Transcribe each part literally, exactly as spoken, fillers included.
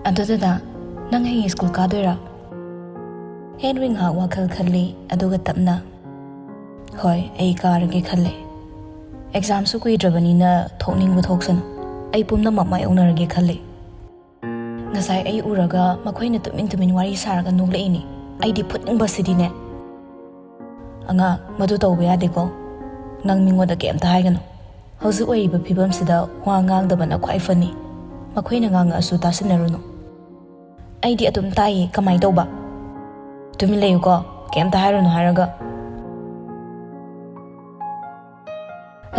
ꯑꯗꯨꯗꯨꯗ, "ꯅꯪ ꯍꯌꯦꯡ ꯁ꯭ꯀꯨꯜ ꯀꯥꯗꯣꯏꯔꯥ?" ꯍꯦꯟꯔꯤ ꯉꯥꯏꯍꯥꯛ ꯋꯥꯈꯜ ꯈꯜꯂꯤ, ꯑꯗꯨꯒ ꯇꯞꯅ, "ꯍꯣꯏ, ꯑꯩ ꯀꯥꯔꯒꯦ ꯈꯜꯂꯦ꯫ ꯑꯦꯛꯖꯥꯝꯁꯨ ꯀꯨꯏꯗ꯭ꯔꯕꯅꯤꯅ ꯊꯣꯛꯅꯤꯡꯕ ꯊꯣꯛꯁꯅꯨ꯫ ꯑꯩ ꯄꯨꯝꯅꯃꯛ ꯃꯥꯌꯣꯛꯅꯔꯒꯦ ꯈꯜꯂꯦ꯫" ꯉꯁꯥꯏ ꯑꯩ ꯎꯔꯒ ꯃꯈꯣꯏꯅ ꯇꯨꯃꯤꯟ ꯇꯨꯃꯤꯟ ꯋꯥꯔꯤ ꯁꯥꯔꯒ ꯅꯣꯛꯂꯛꯏꯅꯤ꯫ ꯑꯩꯗꯤ ꯐꯨꯠꯅꯤꯡꯕꯁꯤꯗꯤꯅꯦ꯫ "ꯑꯉꯥꯡ, ꯃꯗꯨ ꯇꯧꯕ ꯌꯥꯗꯦꯀꯣ꯫ ꯅꯪ ꯃꯤꯉꯣꯟꯗ ꯀꯩꯝꯇ ꯍꯥꯏꯒꯅꯨ꯫ ꯍꯧꯖꯤꯛ ꯑꯣꯏꯔꯤꯕ ꯐꯤꯕꯝꯁꯤꯗ ꯋꯥ ꯉꯥꯡꯗꯕꯅ ꯈ꯭ꯋꯥꯏ ꯐꯅꯤ꯫ ꯃꯈꯣꯏꯅ ꯉꯥꯡꯉꯛꯑꯁꯨ ꯇꯥꯁꯤꯟꯅꯔꯨꯅꯨ꯫" "ꯑꯩꯗꯤ ꯑꯗꯨꯝ ꯇꯥꯏꯌꯦ, ꯀꯃꯥꯏ ꯇꯧꯕ?" "ꯇꯨꯃꯤꯟ ꯂꯩꯌꯨꯀꯣ, ꯀꯩꯝꯇ ꯍꯥꯏꯔꯨꯅꯨ ꯍꯥꯏꯔꯒ꯫"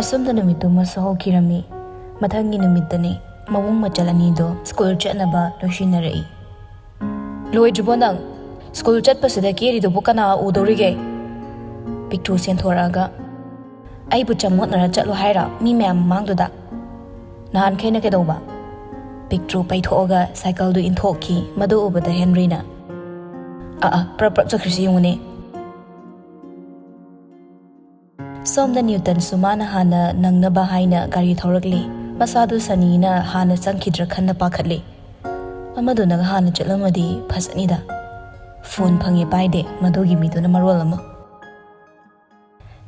ꯑꯁꯨꯝꯅ ꯅꯨꯃꯤꯠꯇꯨꯃꯁꯨ ꯍꯧꯈꯤꯔꯝꯃꯤ꯫ ꯃꯊꯪꯒꯤ ꯅꯨꯃꯤꯠꯇꯅꯤ, ꯃꯕꯨꯡ ꯃꯆꯜ ꯑꯅꯤꯗꯣ ꯁ꯭ꯀꯨꯜ ꯆꯠꯅꯕ ꯂꯣꯏꯁꯤꯟꯅꯔꯛꯏ꯫ "ꯂꯣꯏꯗ꯭ꯔꯤꯕꯣ ꯅꯪ? ꯁ꯭ꯀꯨꯜ ꯆꯠꯄꯁꯤꯗ ꯀꯦꯔꯤꯗꯨꯕꯨ ꯀꯅꯥ ꯎꯗꯧꯔꯤꯒꯦ?" ꯄꯤꯛꯇ꯭ꯔꯨ ꯆꯦꯟꯊꯣꯔꯛꯑꯒ, "ꯑꯩꯕꯨ ꯆꯃꯣꯠꯅꯔ ꯆꯠꯂꯣ ꯍꯥꯏꯔ ꯃꯤ ꯃꯌꯥꯝ ꯃꯃꯥꯡꯗꯨꯗ? ꯅꯍꯥꯟꯈꯩꯅ ꯀꯩꯗꯧꯕ?" ꯄꯤꯛꯇ꯭ꯔꯨ ꯄꯩꯊꯣꯛꯑꯒ ꯁꯥꯏꯀꯜꯗꯨ ꯏꯟꯊꯣꯛꯈꯤ꯫ ꯃꯗꯨ ꯎꯕꯗ ꯍꯦꯟꯔꯤꯅ, "ꯑ ꯑ, ꯄ꯭ꯔꯞ ꯄ꯭ꯔꯞ ꯆꯠꯈ꯭ꯔꯤꯁꯤ ꯌꯦꯡꯉꯨꯅꯦ꯫" ꯁꯣꯝꯗ ꯅ꯭ꯌꯨꯇꯟꯁꯨ ꯃꯥꯅ ꯍꯥꯟꯅ ꯅꯪꯅꯕ ꯍꯥꯏꯅ ꯒꯥꯔꯤ ꯊꯧꯔꯛꯂꯤ꯫ ꯃꯁꯥꯗꯨ ꯁꯅꯤꯅ ꯍꯥꯟꯅ ꯆꯪꯈꯤꯗ꯭ꯔꯥ ꯈꯟꯅ ꯄꯥꯈꯠꯂꯤ꯫ ꯑꯃꯗꯨꯅꯒ ꯍꯥꯟꯅ ꯆꯠꯂꯝꯃꯗꯤ ꯐꯖꯅꯤꯗ꯫ ꯐꯣꯟ ꯐꯪꯉꯦ ꯄꯥꯏꯗꯦ, ꯃꯗꯨꯒꯤ ꯃꯤꯗꯨꯅ ꯃꯔꯣꯜ ꯑꯃ꯫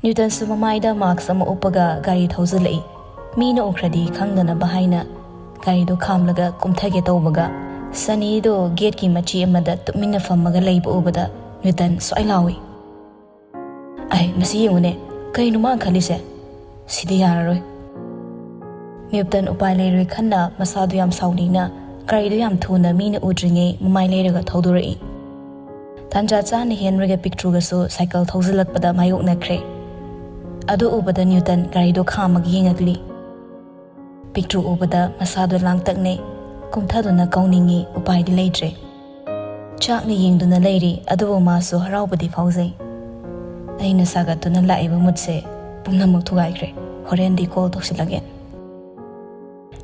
ꯅ꯭ꯌꯨꯇꯟꯁꯨ ꯃꯃꯥꯏꯗ ꯃꯥꯛꯁ ꯑꯃ ꯎꯞꯄꯒ ꯒꯥꯔꯤ ꯊꯧꯖꯤꯜꯂꯛꯏ꯫ ꯃꯤꯅ ꯎꯈ꯭ꯔꯗꯤ ꯈꯪꯗꯅꯕ ꯍꯥꯏꯅ ꯒꯥꯔꯤꯗꯨ ꯈꯥꯝꯂꯒ ꯀꯨꯝꯊꯒꯦ ꯇꯧꯕꯒ, ꯁꯅꯤꯗꯣ ꯒꯦꯠꯀꯤ ꯃꯆꯤ ꯑꯃꯗ ꯇꯨꯃꯤꯟꯅ ꯐꯝꯃꯒ ꯂꯩꯕ ꯎꯕꯗ ꯅ꯭ꯌꯨꯇꯟ ꯁ꯭ꯋꯥꯏ ꯂꯥꯎꯏ꯫ "ꯑꯩ, ꯃꯁꯤ ꯌꯦꯡꯉꯨꯅꯦ, ꯀꯩꯅꯣ ꯃꯥ ꯈꯜꯂꯤꯁꯦ? ꯁꯤꯗꯤ ꯌꯥꯔꯔꯣꯏ꯫" ꯅ꯭ꯌꯨꯇꯟ ꯎꯄꯥꯏ ꯂꯩꯔꯣꯏ ꯈꯟꯅ ꯃꯁꯥꯗꯨ ꯌꯥꯝ ꯁꯥꯎꯅꯤꯡꯅ ꯒꯥꯔꯤꯗꯨ ꯌꯥꯝ ꯊꯨꯅ ꯃꯤꯅ ꯎꯗ꯭ꯔꯤꯉꯩ ꯃꯃꯥꯏ ꯂꯩꯔꯒ ꯊꯧꯗꯣꯔꯛꯏ꯫ ꯇꯥꯟꯖꯥ ꯆꯥꯅ ꯍꯦꯟꯔꯤꯒ ꯄꯤꯛꯇ꯭ꯔꯨꯒꯁꯨ ꯁꯥꯏꯀꯜ ꯊꯧꯖꯤꯜꯂꯛꯄꯗ ꯃꯥꯌꯣꯛꯅꯈ꯭ꯔꯦ꯫ ꯑꯗꯨ ꯎꯕꯗ ꯅ꯭ꯌꯨꯇꯟ ꯒꯥꯔꯤꯗꯨ ꯈꯥꯝꯃꯒ ꯌꯦꯡꯉꯛꯂꯤ꯫ ꯄꯤꯛꯇ꯭ꯔꯨ ꯎꯕꯗ ꯃꯁꯥꯗꯨ ꯂꯥꯡꯇꯛꯅꯩ꯫ ꯀꯨꯝꯊꯗꯨꯅ ꯀꯧꯅꯤꯡꯉꯤ, ꯎꯄꯥꯏꯗꯤ ꯂꯩꯇ꯭ꯔꯦ꯫ ꯆꯥꯛꯅ ꯌꯦꯡꯗꯨꯅ ꯂꯩꯔꯤ, ꯑꯗꯨꯕꯨ ꯃꯥꯁꯨ ꯍꯔꯥꯎꯕꯗꯤ ꯐꯥꯎꯖꯩ꯫ "ꯑꯩꯅ ꯁꯥꯒꯠꯇꯨꯅ ꯂꯥꯛꯏꯕ ꯃꯨꯠꯁꯦ ꯄꯨꯝꯅꯃꯛ ꯊꯨꯒꯥꯏꯈ꯭ꯔꯦ꯫ ꯍꯣꯔꯦꯟꯗꯤ ꯀꯣꯜ ꯇꯧꯁꯤꯜꯂꯒꯦ꯫"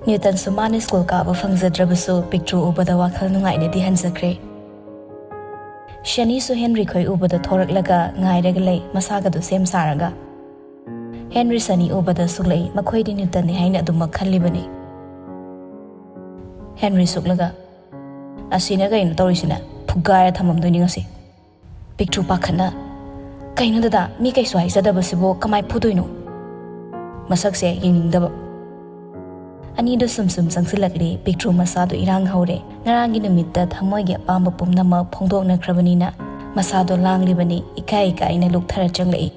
ꯅ꯭ꯌꯨꯇꯟꯁꯨ ꯃꯥꯅ ꯁ꯭ꯀꯨꯜ ꯀꯥꯕ ꯐꯪꯖꯗ꯭ꯔꯕꯁꯨ ꯄꯤꯛꯇ꯭ꯔꯨ ꯎꯕꯗ ꯋꯥꯈꯜ ꯅꯨꯡꯉꯥꯏꯅꯗꯤ ꯍꯟꯖꯈ꯭ꯔꯦ꯫ ꯁꯅꯤꯁꯨ ꯍꯦꯟꯔꯤ ꯈꯣꯏ ꯎꯕꯗ ꯊꯣꯔꯛꯂꯒ ꯉꯥꯏꯔꯒ ꯂꯩ, ꯃꯁꯥꯒꯗꯨ ꯁꯦꯝ ꯁꯥꯔꯒ꯫ ꯍꯦꯟꯔꯤ ꯁꯅꯤ ꯎꯕꯗ ꯁꯨꯛꯂꯛꯏ, ꯃꯈꯣꯏꯗꯤ ꯅ꯭ꯌꯨꯇꯟꯅꯤ ꯍꯥꯏꯅ ꯑꯗꯨꯃꯛ ꯈꯜꯂꯤꯕꯅꯤ꯫ ꯍꯦꯟꯔꯤ ꯁꯨꯛꯂꯒ, "ꯑꯁꯤꯅ ꯀꯩꯅꯣ ꯇꯧꯔꯤꯁꯤꯅ? ꯐꯨꯒꯥꯏꯔ ꯊꯝꯃꯝꯗꯣꯏꯅꯤ ꯉꯁꯤ"꯫ ꯄꯤꯛꯇ꯭ꯔꯨ ꯄꯥꯈꯠꯅ, "ꯀꯩꯅꯣ ꯗꯗꯥ, ꯃꯤ ꯀꯩꯁꯨ ꯍꯥꯏꯖꯗꯕꯁꯤꯕꯨ ꯀꯃꯥꯏ ꯐꯨꯗꯣꯏꯅꯣ?" ꯃꯁꯛꯁꯦ ꯌꯦꯡꯅꯤꯡꯗꯕ꯫ ꯑꯅꯤꯗꯨ ꯁꯨꯝ ꯁꯨꯝ ꯆꯪꯁꯤꯜꯂꯛꯂꯤ꯫ ꯄꯤꯛꯇ꯭ꯔꯨ ꯃꯁꯥꯗꯣ ꯏꯔꯥꯡ ꯍꯧꯔꯦ꯫ ꯉꯔꯥꯡꯒꯤ ꯅꯨꯃꯤꯠꯇ ꯊꯃꯣꯏꯒꯤ ꯑꯄꯥꯝꯕ ꯄꯨꯝꯅꯃꯛ ꯐꯣꯡꯗꯣꯛꯅꯈ꯭ꯔꯕꯅꯤꯅ ꯃꯁꯥꯗꯣ ꯂꯥꯡꯂꯤꯕꯅꯤ꯫ ꯏꯀꯥꯏ ꯏꯀꯥꯏꯅ ꯂꯨꯛꯊꯔ ꯆꯪꯂꯛꯏ꯫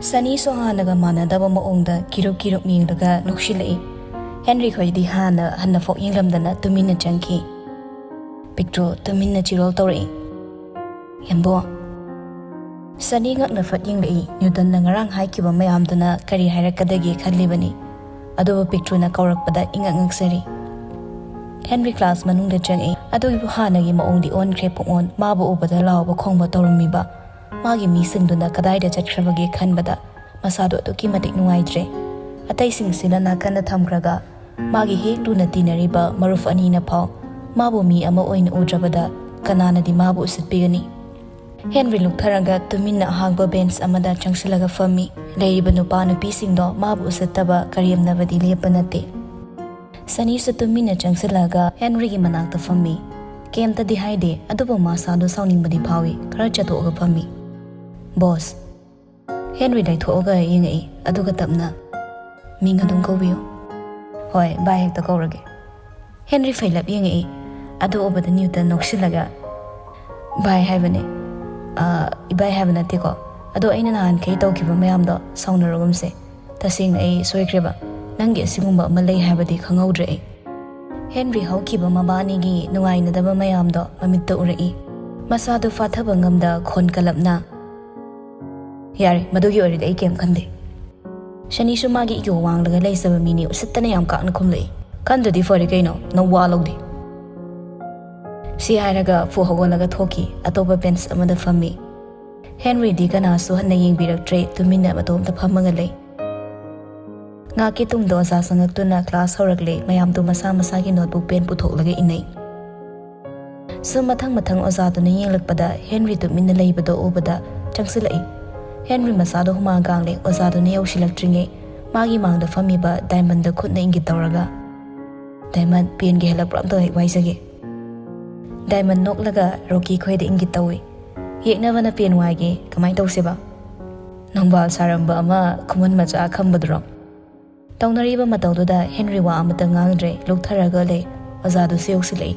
ꯁꯅꯤꯁꯨ ꯍꯥꯟꯅꯒ ꯃꯥꯟꯅꯗꯕ ꯃꯑꯣꯡꯗ ꯀꯤꯔꯨꯞ ꯀꯤꯔꯨꯞ ꯌꯦꯡꯂꯒ ꯅꯣꯛꯁꯤꯜꯂꯛꯏ꯫ ꯍꯦꯟꯔꯤ ꯈꯣꯏꯗꯤ ꯍꯥꯟꯅ ꯍꯟꯅ ꯐꯣꯛ ꯌꯦꯡꯂꯝꯗꯅ ꯇꯨꯃꯤꯟꯅ ꯆꯪꯈꯤ꯫ ꯄꯤꯛꯇ꯭ꯔꯨ ꯇꯨꯃꯤꯟꯅ ꯆꯤꯔꯣꯜ ꯇꯧꯔꯛꯏ꯫ "ꯍꯦꯝꯕꯣ"꯫ ꯁꯅꯤ ꯉꯛꯅ ꯐꯠ ꯌꯦꯡꯂꯛꯏ꯫ ꯅ꯭ꯌꯨꯇꯟꯅ ꯉꯔꯥꯡ ꯍꯥꯏꯈꯤꯕ ꯃꯌꯥꯝꯗꯨꯅ ꯀꯔꯤ ꯍꯥꯏꯔꯛꯀꯗꯒꯦ ꯈꯜꯂꯤꯕꯅꯤ꯫ ꯑꯗꯨꯕꯨ ꯄꯤꯛꯇ꯭ꯔꯨꯅ ꯀꯧꯔꯛꯄꯗ ꯏꯉꯛ ꯉꯛꯆꯔꯤ꯫ ꯍꯦꯟꯔꯤ ꯀ꯭ꯂꯥꯁ ꯃꯅꯨꯡꯗ ꯆꯪꯉꯛꯏ꯫ ꯑꯗꯨꯕꯨ ꯍꯥꯟꯅꯒꯤ ꯃꯑꯣꯡꯗꯤ ꯑꯣꯟꯈ꯭ꯔꯦ ꯄꯨꯡꯑꯣꯟ꯫ ꯃꯥꯕꯨ ꯎꯕꯗ ꯂꯥꯎꯕ ꯈꯣꯡꯕ ꯇꯧꯔꯝꯃꯤꯕ ꯃꯥꯒꯤ ꯃꯤꯁꯤꯡꯗꯨꯅ ꯀꯗꯥꯏꯗ ꯆꯠꯈ꯭ꯔꯕꯒꯦ ꯈꯟꯕꯗ ꯃꯁꯥꯗꯣ ꯑꯗꯨꯛꯀꯤ ꯃꯇꯤꯛ ꯅꯨꯡꯉꯥꯏꯇ꯭ꯔꯦ꯫ ꯑꯇꯩꯁꯤꯡꯁꯤꯅ ꯅꯥꯀꯟꯗ ꯊꯝꯈ꯭ꯔꯒ ꯃꯥꯒꯤ ꯍꯦꯛ ꯂꯨꯅ ꯇꯤꯟꯅꯔꯤꯕ ꯃꯔꯨꯞ ꯑꯅꯤꯅ ꯐꯥꯎ ꯃꯥꯕꯨ ꯃꯤ ꯑꯃ ꯑꯣꯏꯅ ꯎꯗ꯭ꯔꯕꯗ ꯀꯅꯥꯅꯗꯤ ꯃꯥꯕꯨ ꯎꯁꯤꯠꯄꯤꯒꯅꯤ? ꯍꯦꯟꯔꯤ ꯂꯨꯛꯊꯔꯒ ꯇꯨꯃꯤꯟꯅ ꯑꯍꯥꯡꯕ ꯕꯦꯟꯆ ꯑꯃꯗ ꯆꯪꯁꯤꯜꯂꯒ ꯐꯝꯃꯤ꯫ ꯂꯩꯔꯤꯕ ꯅꯨꯄꯥ ꯅꯨꯄꯤꯁꯤꯡꯗꯣ ꯃꯥꯕꯨ ꯎꯁꯤꯠꯇꯕ, ꯀꯔꯦꯝꯅꯕꯗꯤ ꯂꯦꯞꯄ ꯅꯠꯇꯦ꯫ ꯁꯅꯤꯁꯨ ꯇꯨꯃꯤꯟꯅ ꯆꯪꯁꯤꯜꯂꯒ ꯍꯦꯟꯔꯤꯒꯤ ꯃꯅꯥꯛꯇ ꯐꯝꯃꯤ꯫ ꯀꯩꯝꯇꯗꯤ ꯍꯥꯏꯗꯦ, ꯑꯗꯨꯕꯨ ꯃꯁꯥꯗꯣ ꯁꯥꯎꯅꯤꯡꯕꯗꯤ ꯐꯥꯎꯏ꯫ ꯈꯔ ꯆꯠꯊꯣꯛꯑꯒ ꯐꯝꯃꯤ꯫ "ꯕꯣꯁ"꯫ ꯍꯦꯟꯔꯤ ꯂꯩꯊꯣꯛꯑꯒ ꯌꯦꯡꯉꯛꯏ, ꯑꯗꯨꯒ ꯇꯞꯅ, "ꯃꯤꯡ ꯑꯗꯨꯝ ꯀꯧꯕꯤꯌꯨ"꯫ "ꯍꯣꯏ, ꯚꯥꯏ ꯍꯦꯛꯇ ꯀꯧꯔꯒꯦ"꯫ ꯍꯦꯟꯔꯤ ꯐꯩꯂꯞ ꯌꯦꯡꯉꯛꯏ꯫ ꯑꯗꯨ ꯎꯕꯗ ꯅ꯭ꯌꯨꯇꯟ ꯅꯣꯛꯁꯤꯜꯂꯒ, "ꯚꯥꯏ ꯍꯥꯏꯕꯅꯦ꯫ ꯑ, ꯏꯚꯥꯏ ꯍꯥꯏꯕ ꯅꯠꯇꯦꯀꯣ꯫ ꯑꯗꯣ ꯑꯩꯅ ꯅꯍꯥꯟꯈꯩ ꯇꯧꯈꯤꯕ ꯃꯌꯥꯝꯗꯣ ꯁꯥꯎꯅꯔꯒꯨꯝꯁꯦ꯫ ꯇꯁꯦꯡꯅ ꯑꯩ ꯁꯣꯏꯈ꯭ꯔꯦꯕ꯫ ꯅꯪꯒꯤ ꯑꯁꯤꯒꯨꯝꯕ ꯑꯃ ꯂꯩ ꯍꯥꯏꯕꯗꯤ ꯈꯪꯍꯧꯗ꯭ꯔꯦ ꯑꯩ"꯫ ꯍꯦꯟꯔꯤ ꯍꯧꯈꯤꯕ ꯃꯕꯥꯅꯤꯒꯤ ꯅꯨꯡꯉꯥꯏꯅꯗꯕ ꯃꯌꯥꯝꯗꯣ ꯃꯃꯤꯠꯇ ꯎꯔꯛꯏ꯫ ꯃꯁꯥꯗꯨ ꯐꯥꯊꯕ ꯉꯝꯗ ꯈꯣꯟ ꯀꯜꯂꯞꯅ, "ꯌꯥꯔꯦ, ꯃꯗꯨꯒꯤ ꯑꯣꯏꯔꯗꯤ ꯑꯩ ꯀꯩꯝ ꯈꯟꯗꯦ"꯫ ꯁꯅꯤꯁꯨ ꯃꯥꯒꯤ ꯏꯒꯣ ꯋꯥꯡꯂꯒ ꯂꯩꯖꯕ ꯃꯤꯅꯤ, ꯎꯁꯤꯠꯇꯅ ꯌꯥꯝ ꯀꯥꯛꯅ ꯈꯨꯝꯂꯛꯏ꯫ "ꯈꯟꯗ꯭ꯔꯗꯤ ꯐꯔꯦ ꯀꯩꯅꯣ, ꯅꯋꯥ ꯂꯧꯗꯦ"꯫ ꯁꯤ ꯍꯥꯏꯔꯒ ꯐꯨ ꯍꯧꯒꯠꯂꯒ ꯊꯣꯛꯈꯤ, ꯑꯇꯣꯞꯄ ꯕꯦꯟꯆ ꯑꯃꯗ ꯐꯝꯃꯤ꯫ ꯍꯦꯟꯔꯤꯗꯤ ꯀꯅꯥꯁꯨ ꯍꯟꯅ ꯌꯦꯡꯕꯤꯔꯛꯇ꯭ꯔꯦ, ꯇꯨꯃꯤꯟꯅ ꯃꯇꯣꯝꯇ ꯐꯝꯃꯒ ꯂꯩ꯫ ꯉꯥꯏꯍꯥꯛꯀꯤ ꯇꯨꯡꯗ ꯑꯣꯖꯥ ꯆꯪꯉꯛꯇꯨꯅ ꯀ꯭ꯂꯥꯁ ꯍꯧꯔꯛꯂꯦ꯫ ꯃꯌꯥꯝꯗꯨ ꯃꯁꯥ ꯃꯁꯥꯒꯤ ꯅꯣꯠꯕꯨꯛ ꯄꯦꯟ ꯄꯨꯊꯣꯛꯂꯒ ꯏꯅꯩ꯫ ꯁꯨꯝ ꯃꯊꯪ ꯃꯊꯪ ꯑꯣꯖꯥꯗꯨꯅ ꯌꯦꯡꯂꯛꯄꯗ ꯍꯦꯟꯔꯤ ꯇꯨꯃꯤꯟꯅ ꯂꯩꯕꯗꯣ ꯎꯕꯗ ꯆꯪꯁꯤꯜꯂꯛꯏ꯫ ꯍꯦꯟꯔꯤ ꯃꯁꯥꯗꯣ ꯍꯨꯃꯥꯡ ꯀꯥꯡꯂꯦ꯫ ꯑꯣꯖꯥꯗꯨꯅ ꯌꯧꯁꯤꯜꯂꯛꯇ꯭ꯔꯤꯉꯩ ꯃꯥꯒꯤ ꯃꯥꯡꯗ ꯐꯝꯃꯤꯕ ꯗꯥꯏꯃꯟꯗ ꯈꯨꯠꯅ ꯏꯪꯒꯤꯠ ꯇꯧꯔꯒ, "ꯗꯥꯏꯃꯟ, ꯄꯦꯟꯒꯦ ꯍꯦꯜꯂꯛꯄ꯭ꯔꯥ ꯑꯝꯇ ꯍꯦꯛ ꯋꯥꯏꯖꯒꯦ"꯫ ꯗꯥꯏꯃꯟ ꯅꯣꯛꯂꯒ ꯔꯣꯀꯤ ꯈꯣꯏꯗ ꯏꯪꯒꯤꯠ ꯇꯧꯏ꯫ "ꯌꯦꯛꯅꯕꯅ ꯄꯦꯟ ꯋꯥꯏꯒꯦ, ꯀꯃꯥꯏꯅ ꯇꯧꯁꯦꯕ?" ꯅꯣꯡꯕꯥꯜ ꯁꯥꯔꯝꯕ ꯑꯃ ꯈꯨꯃꯟ ꯃꯆꯥ ꯈꯝꯕꯗꯨꯔꯣ? ꯇꯧꯅꯔꯤꯕ ꯃꯇꯧꯗꯨꯗ ꯍꯦꯟꯔꯤ ꯋꯥ ꯑꯃꯇ ꯉꯥꯡꯗ꯭ꯔꯦ, ꯂꯨꯛꯊꯔꯒ ꯂꯩ꯫ ꯑꯣꯖꯥꯗꯨꯁꯨ ꯌꯧꯁꯤꯜꯂꯛꯏ꯫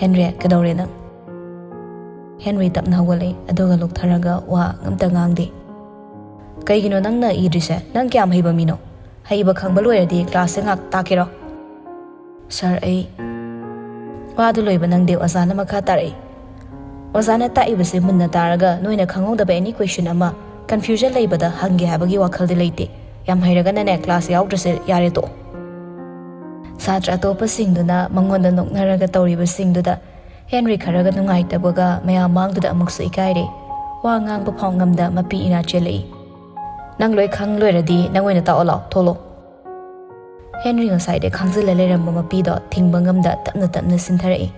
"ꯍꯦꯟꯔꯤ, ꯀꯩꯗꯧꯔꯦ ꯅꯪ?" ꯍꯦꯟꯔꯤ ꯇꯞꯅ ꯍꯧꯒꯠꯂꯛꯏ, ꯑꯗꯨꯒ ꯂꯨꯛꯊꯔꯒ ꯋꯥ ꯑꯃꯇ ꯉꯥꯡꯗꯦ꯫ "ꯀꯩꯒꯤꯅꯣ ꯅꯪꯅ ꯏꯗ꯭ꯔꯤꯁꯦ? ꯅꯪ ꯀꯌꯥꯝ ꯍꯩꯕ ꯃꯤꯅꯣ? ꯍꯩꯕ ꯈꯪꯕ ꯂꯣꯏꯔꯗꯤ ꯀ꯭ꯂꯥꯁꯁꯦ ꯉꯥꯛ ꯇꯥꯛꯀꯦꯔꯣ?" "ꯁꯥꯔ, ꯑꯩ..." "ꯋꯥꯗꯨ ꯂꯣꯏꯕ ꯅꯪꯗꯦ, ꯑꯣꯖꯥꯅ ꯃꯈꯥ ꯇꯥꯔꯛꯏ꯫ ꯑꯣꯖꯥꯅ ꯇꯥꯛꯏꯕꯁꯦ ꯃꯨꯟꯅ ꯇꯥꯔꯒ ꯅꯣꯏꯅ ꯈꯪꯍꯧꯗꯕ any question ꯑꯃ, confusion ꯂꯩꯕꯗ ꯍꯪꯒꯦ ꯍꯥꯏꯕꯒꯤ ꯋꯥꯈꯜꯗꯤ ꯂꯩꯇꯦ꯫ ꯌꯥꯝ ꯍꯩꯔꯒꯅꯅꯦ, ꯀ꯭ꯂꯥꯁ ꯌꯥꯎꯗ꯭ꯔꯁꯦ ꯌꯥꯔꯦ, ꯇꯣꯛꯑꯣ꯫" ꯁꯥꯇ꯭ꯔ ꯑꯇꯣꯞꯄꯁꯤꯡꯗꯨꯅ ꯃꯉꯣꯟꯗ ꯅꯣꯛꯅꯔꯒ ꯇꯧꯔꯤꯕꯁꯤꯡꯗꯨꯗ ꯍꯦꯟꯔꯤ ꯈꯔꯒ ꯅꯨꯡꯉꯥꯏꯇꯕꯒ ꯃꯌꯥꯝ ꯃꯥꯡꯗꯨꯗ ꯑꯃꯨꯛꯁꯨ ꯏꯀꯥꯏꯔꯦ꯫ ꯋꯥ ꯉꯥꯡꯕ ꯐꯥꯎ ꯉꯝꯗ ꯃꯄꯤ ꯏꯅꯥ ꯆꯦꯜꯂꯛꯏ꯫ "ꯅꯪ ꯂꯣꯏ ꯈꯪ ꯂꯣꯏꯔꯗꯤ ꯅꯪ ꯑꯣꯏꯅ ꯇꯥꯛꯑꯣ ꯂꯥꯎ, ꯊꯣꯛꯂꯣ꯫" ꯍꯦꯟꯔꯤ ꯉꯁꯥꯏꯗꯩ ꯈꯥꯡꯖꯤꯜꯂ ꯂꯩꯔꯝꯕ ꯃꯄꯤꯗꯣ ꯊꯤꯡꯕ ꯉꯝꯗ ꯇꯞꯅ ꯇꯞꯅ ꯆꯤꯟꯊꯔꯛꯏ꯫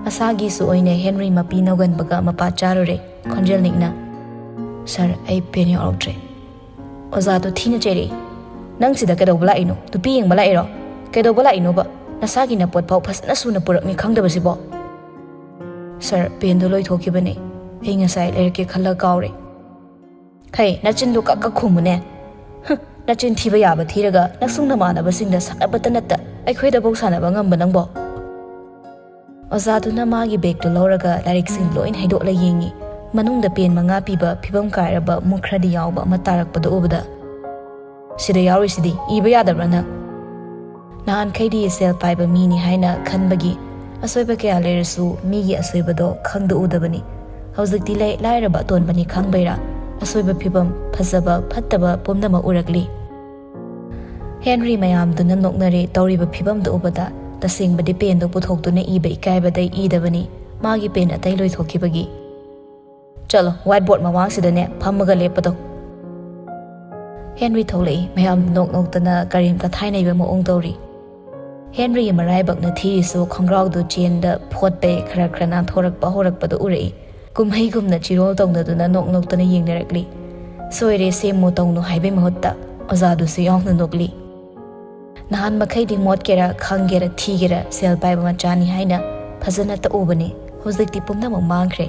ꯃꯁꯥꯒꯤꯁꯨ ꯑꯣꯏꯅ ꯍꯦꯟꯔꯤ ꯃꯄꯤ ꯅꯧꯒꯟꯕꯒ ꯃꯄꯥ ꯆꯥꯔꯨꯔꯦ꯫ ꯈꯣꯟꯖꯦꯜ ꯅꯤꯛꯅ, "ꯁꯥꯔ, ꯑꯩ ꯄꯦꯟ ꯌꯥꯎꯔꯛꯇ꯭ꯔꯦ꯫" ꯑꯣꯖꯥꯗꯣ ꯊꯤꯅ ꯆꯩꯔꯛꯏ꯫ "ꯅꯪ ꯁꯤꯗ ꯀꯩꯗꯧꯕ ꯂꯥꯛꯏꯅꯣ? ꯅꯨꯄꯤ ꯌꯦꯡꯕ ꯂꯥꯛꯏꯔꯣ? ꯀꯩꯗꯧꯕ ꯂꯥꯛꯏꯅꯣꯕ? ꯅꯁꯥꯒꯤ ꯅꯄꯣꯠ ꯐꯥꯎ ꯐꯖꯅ ꯁꯨꯅ ꯄꯨꯔꯛꯅꯤ ꯈꯪꯗꯕꯁꯤꯕꯣ?" "ꯁꯥꯔ, ꯄꯦꯟꯗꯣ ꯂꯣꯏꯊꯣꯛꯈꯤꯕꯅꯦ꯫ ꯑꯩ ꯉꯁꯥꯏ ꯂꯩꯔꯛꯀꯦ ꯈꯜꯂ ꯀꯥꯎꯔꯦ꯫" "ꯈꯩ, ꯅꯆꯤꯟꯗꯣ ꯀꯛ ꯀꯛ ꯈꯨꯝꯃꯨꯅꯦ꯫ ꯍꯨꯝ, ꯅꯆꯤꯟ ꯊꯤꯕ ꯌꯥꯕ ꯊꯤꯔꯒ ꯅꯁꯨꯡ ꯅꯃꯥꯟꯅꯕꯁꯤꯡꯗ ꯁꯥꯟꯅꯕꯇ ꯅꯠꯇ ꯑꯩꯈꯣꯏꯗꯐꯧ ꯁꯥꯟꯅꯕ ꯉꯝꯕ ꯅꯪꯕꯣ?" ꯑꯣꯖꯥꯗꯨꯅ ꯃꯥꯒꯤ ꯕꯦꯒꯇꯨ ꯂꯧꯔꯒ ꯂꯥꯏꯔꯤꯛꯁꯤꯡ ꯂꯣꯏꯅ ꯍꯩꯗꯣꯛꯂ ꯌꯦꯡꯉꯤ꯫ ꯃꯅꯨꯡꯗ ꯄꯦꯟ ꯃꯉꯥ ꯄꯤꯕ ꯐꯤꯕꯝ ꯀꯥꯏꯔꯕ ꯃꯨꯛ ꯈꯔꯗꯤ ꯌꯥꯎꯕ ꯑꯃ ꯇꯥꯔꯛꯄꯗꯨ ꯎꯕꯗ, "ꯁꯤꯗ ꯌꯥꯎꯔꯤꯁꯤꯗꯤ ꯏꯕ ꯌꯥꯗꯕ꯭ꯔꯥ ꯅꯪ?" ꯅꯍꯥꯟꯈꯩꯗꯤ ꯁꯦꯜ ꯄꯥꯏꯕ ꯃꯤꯅꯤ ꯍꯥꯏꯅ ꯈꯟꯕꯒꯤ ꯑꯁꯣꯏꯕ ꯀꯌꯥ ꯂꯩꯔꯁꯨ ꯃꯤꯒꯤ ꯑꯁꯣꯏꯕꯗꯣ ꯈꯪꯗꯣꯛꯎꯗꯕꯅꯤ꯫ ꯍꯧꯖꯤꯛꯇꯤ ꯂꯩ ꯂꯥꯏꯔꯕ ꯑꯇꯣꯟꯕꯅꯤ ꯈꯪꯕꯩꯔꯥ ꯑꯁꯣꯏꯕ ꯐꯤꯕꯝ, ꯐꯖꯕ, ꯐꯠꯇꯕ ꯄꯨꯝꯅꯃꯛ ꯎꯔꯛꯂꯤ꯫ ꯍꯦꯟꯔꯤ ꯃꯌꯥꯝꯗꯨꯅ ꯅꯣꯛꯅꯔꯦ ꯇꯧꯔꯤꯕ ꯐꯤꯕꯝꯗꯨ ꯎꯕꯗ꯫ ꯇꯁꯦꯡꯕꯗꯤ ꯄꯦꯟꯗꯣ ꯄꯨꯊꯣꯛꯇꯨꯅ ꯏꯕ ꯏꯀꯥꯏꯕꯗꯩ ꯏꯗꯕꯅꯤ, ꯃꯥꯒꯤ ꯄꯦꯟ ꯑꯇꯩ ꯂꯣꯏꯊꯣꯛꯈꯤꯕꯒꯤ꯫ "ꯆꯠꯂꯣ, ꯋꯥꯏꯠ ꯕꯣꯔꯗ ꯃꯃꯥꯡꯁꯤꯗꯅꯦ ꯐꯝꯃꯒ ꯂꯦꯞꯄꯗꯣ꯫" ꯍꯦꯟꯔꯤ ꯊꯣꯛꯂꯛꯏ꯫ ꯃꯌꯥꯝ ꯅꯣꯛ ꯅꯣꯛꯇꯅ ꯀꯔꯦꯝ ꯀꯊꯥꯏꯅꯩꯕ ꯃꯑꯣꯡ ꯇꯧꯔꯤ꯫ ꯍꯦꯟꯔꯤꯒꯤ ꯃꯔꯥꯏꯕꯛꯅ ꯊꯤꯔꯤꯁꯨ ꯈꯣꯡꯒ꯭ꯔꯥꯎꯗꯨ ꯆꯦꯟꯗ ꯐꯣꯠꯄꯩ ꯈꯔ ꯈꯔ ꯅꯥꯟꯊꯣꯔꯛꯄ ꯍꯧꯔꯛꯄꯗꯨ ꯎꯔꯛꯏ꯫ ꯀꯨꯝꯍꯩꯒꯨꯝꯅ ꯆꯤꯔꯣꯜ ꯇꯧꯅꯗꯨꯅ ꯅꯣꯛ ꯅꯣꯛꯇꯅ ꯌꯦꯡꯅꯔꯛꯂꯤ꯫ ꯁꯣꯏꯔꯦ, ꯁꯦꯝꯃꯨ ꯇꯧꯅꯨ ꯍꯥꯏꯕꯩ ꯃꯍꯨꯠꯇ ꯑꯣꯖꯥꯗꯨꯁꯨ ꯌꯥꯎꯅ ꯅꯣꯛꯂꯤ꯫ ꯅꯍꯥꯟ ꯃꯈꯩꯗꯤ ꯃꯣꯠꯀꯦꯔꯥ ꯈꯪꯒꯦꯔꯥ ꯊꯤꯒꯦꯔꯥ ꯁꯦꯜ ꯄꯥꯏꯕ ꯃꯆꯥꯅꯤ ꯍꯥꯏꯅ ꯐꯖꯅ ꯇꯛꯎꯕꯅꯤ꯫ ꯍꯧꯖꯤꯛꯇꯤ ꯄꯨꯝꯅꯃꯛ ꯃꯥꯡꯈ꯭ꯔꯦ꯫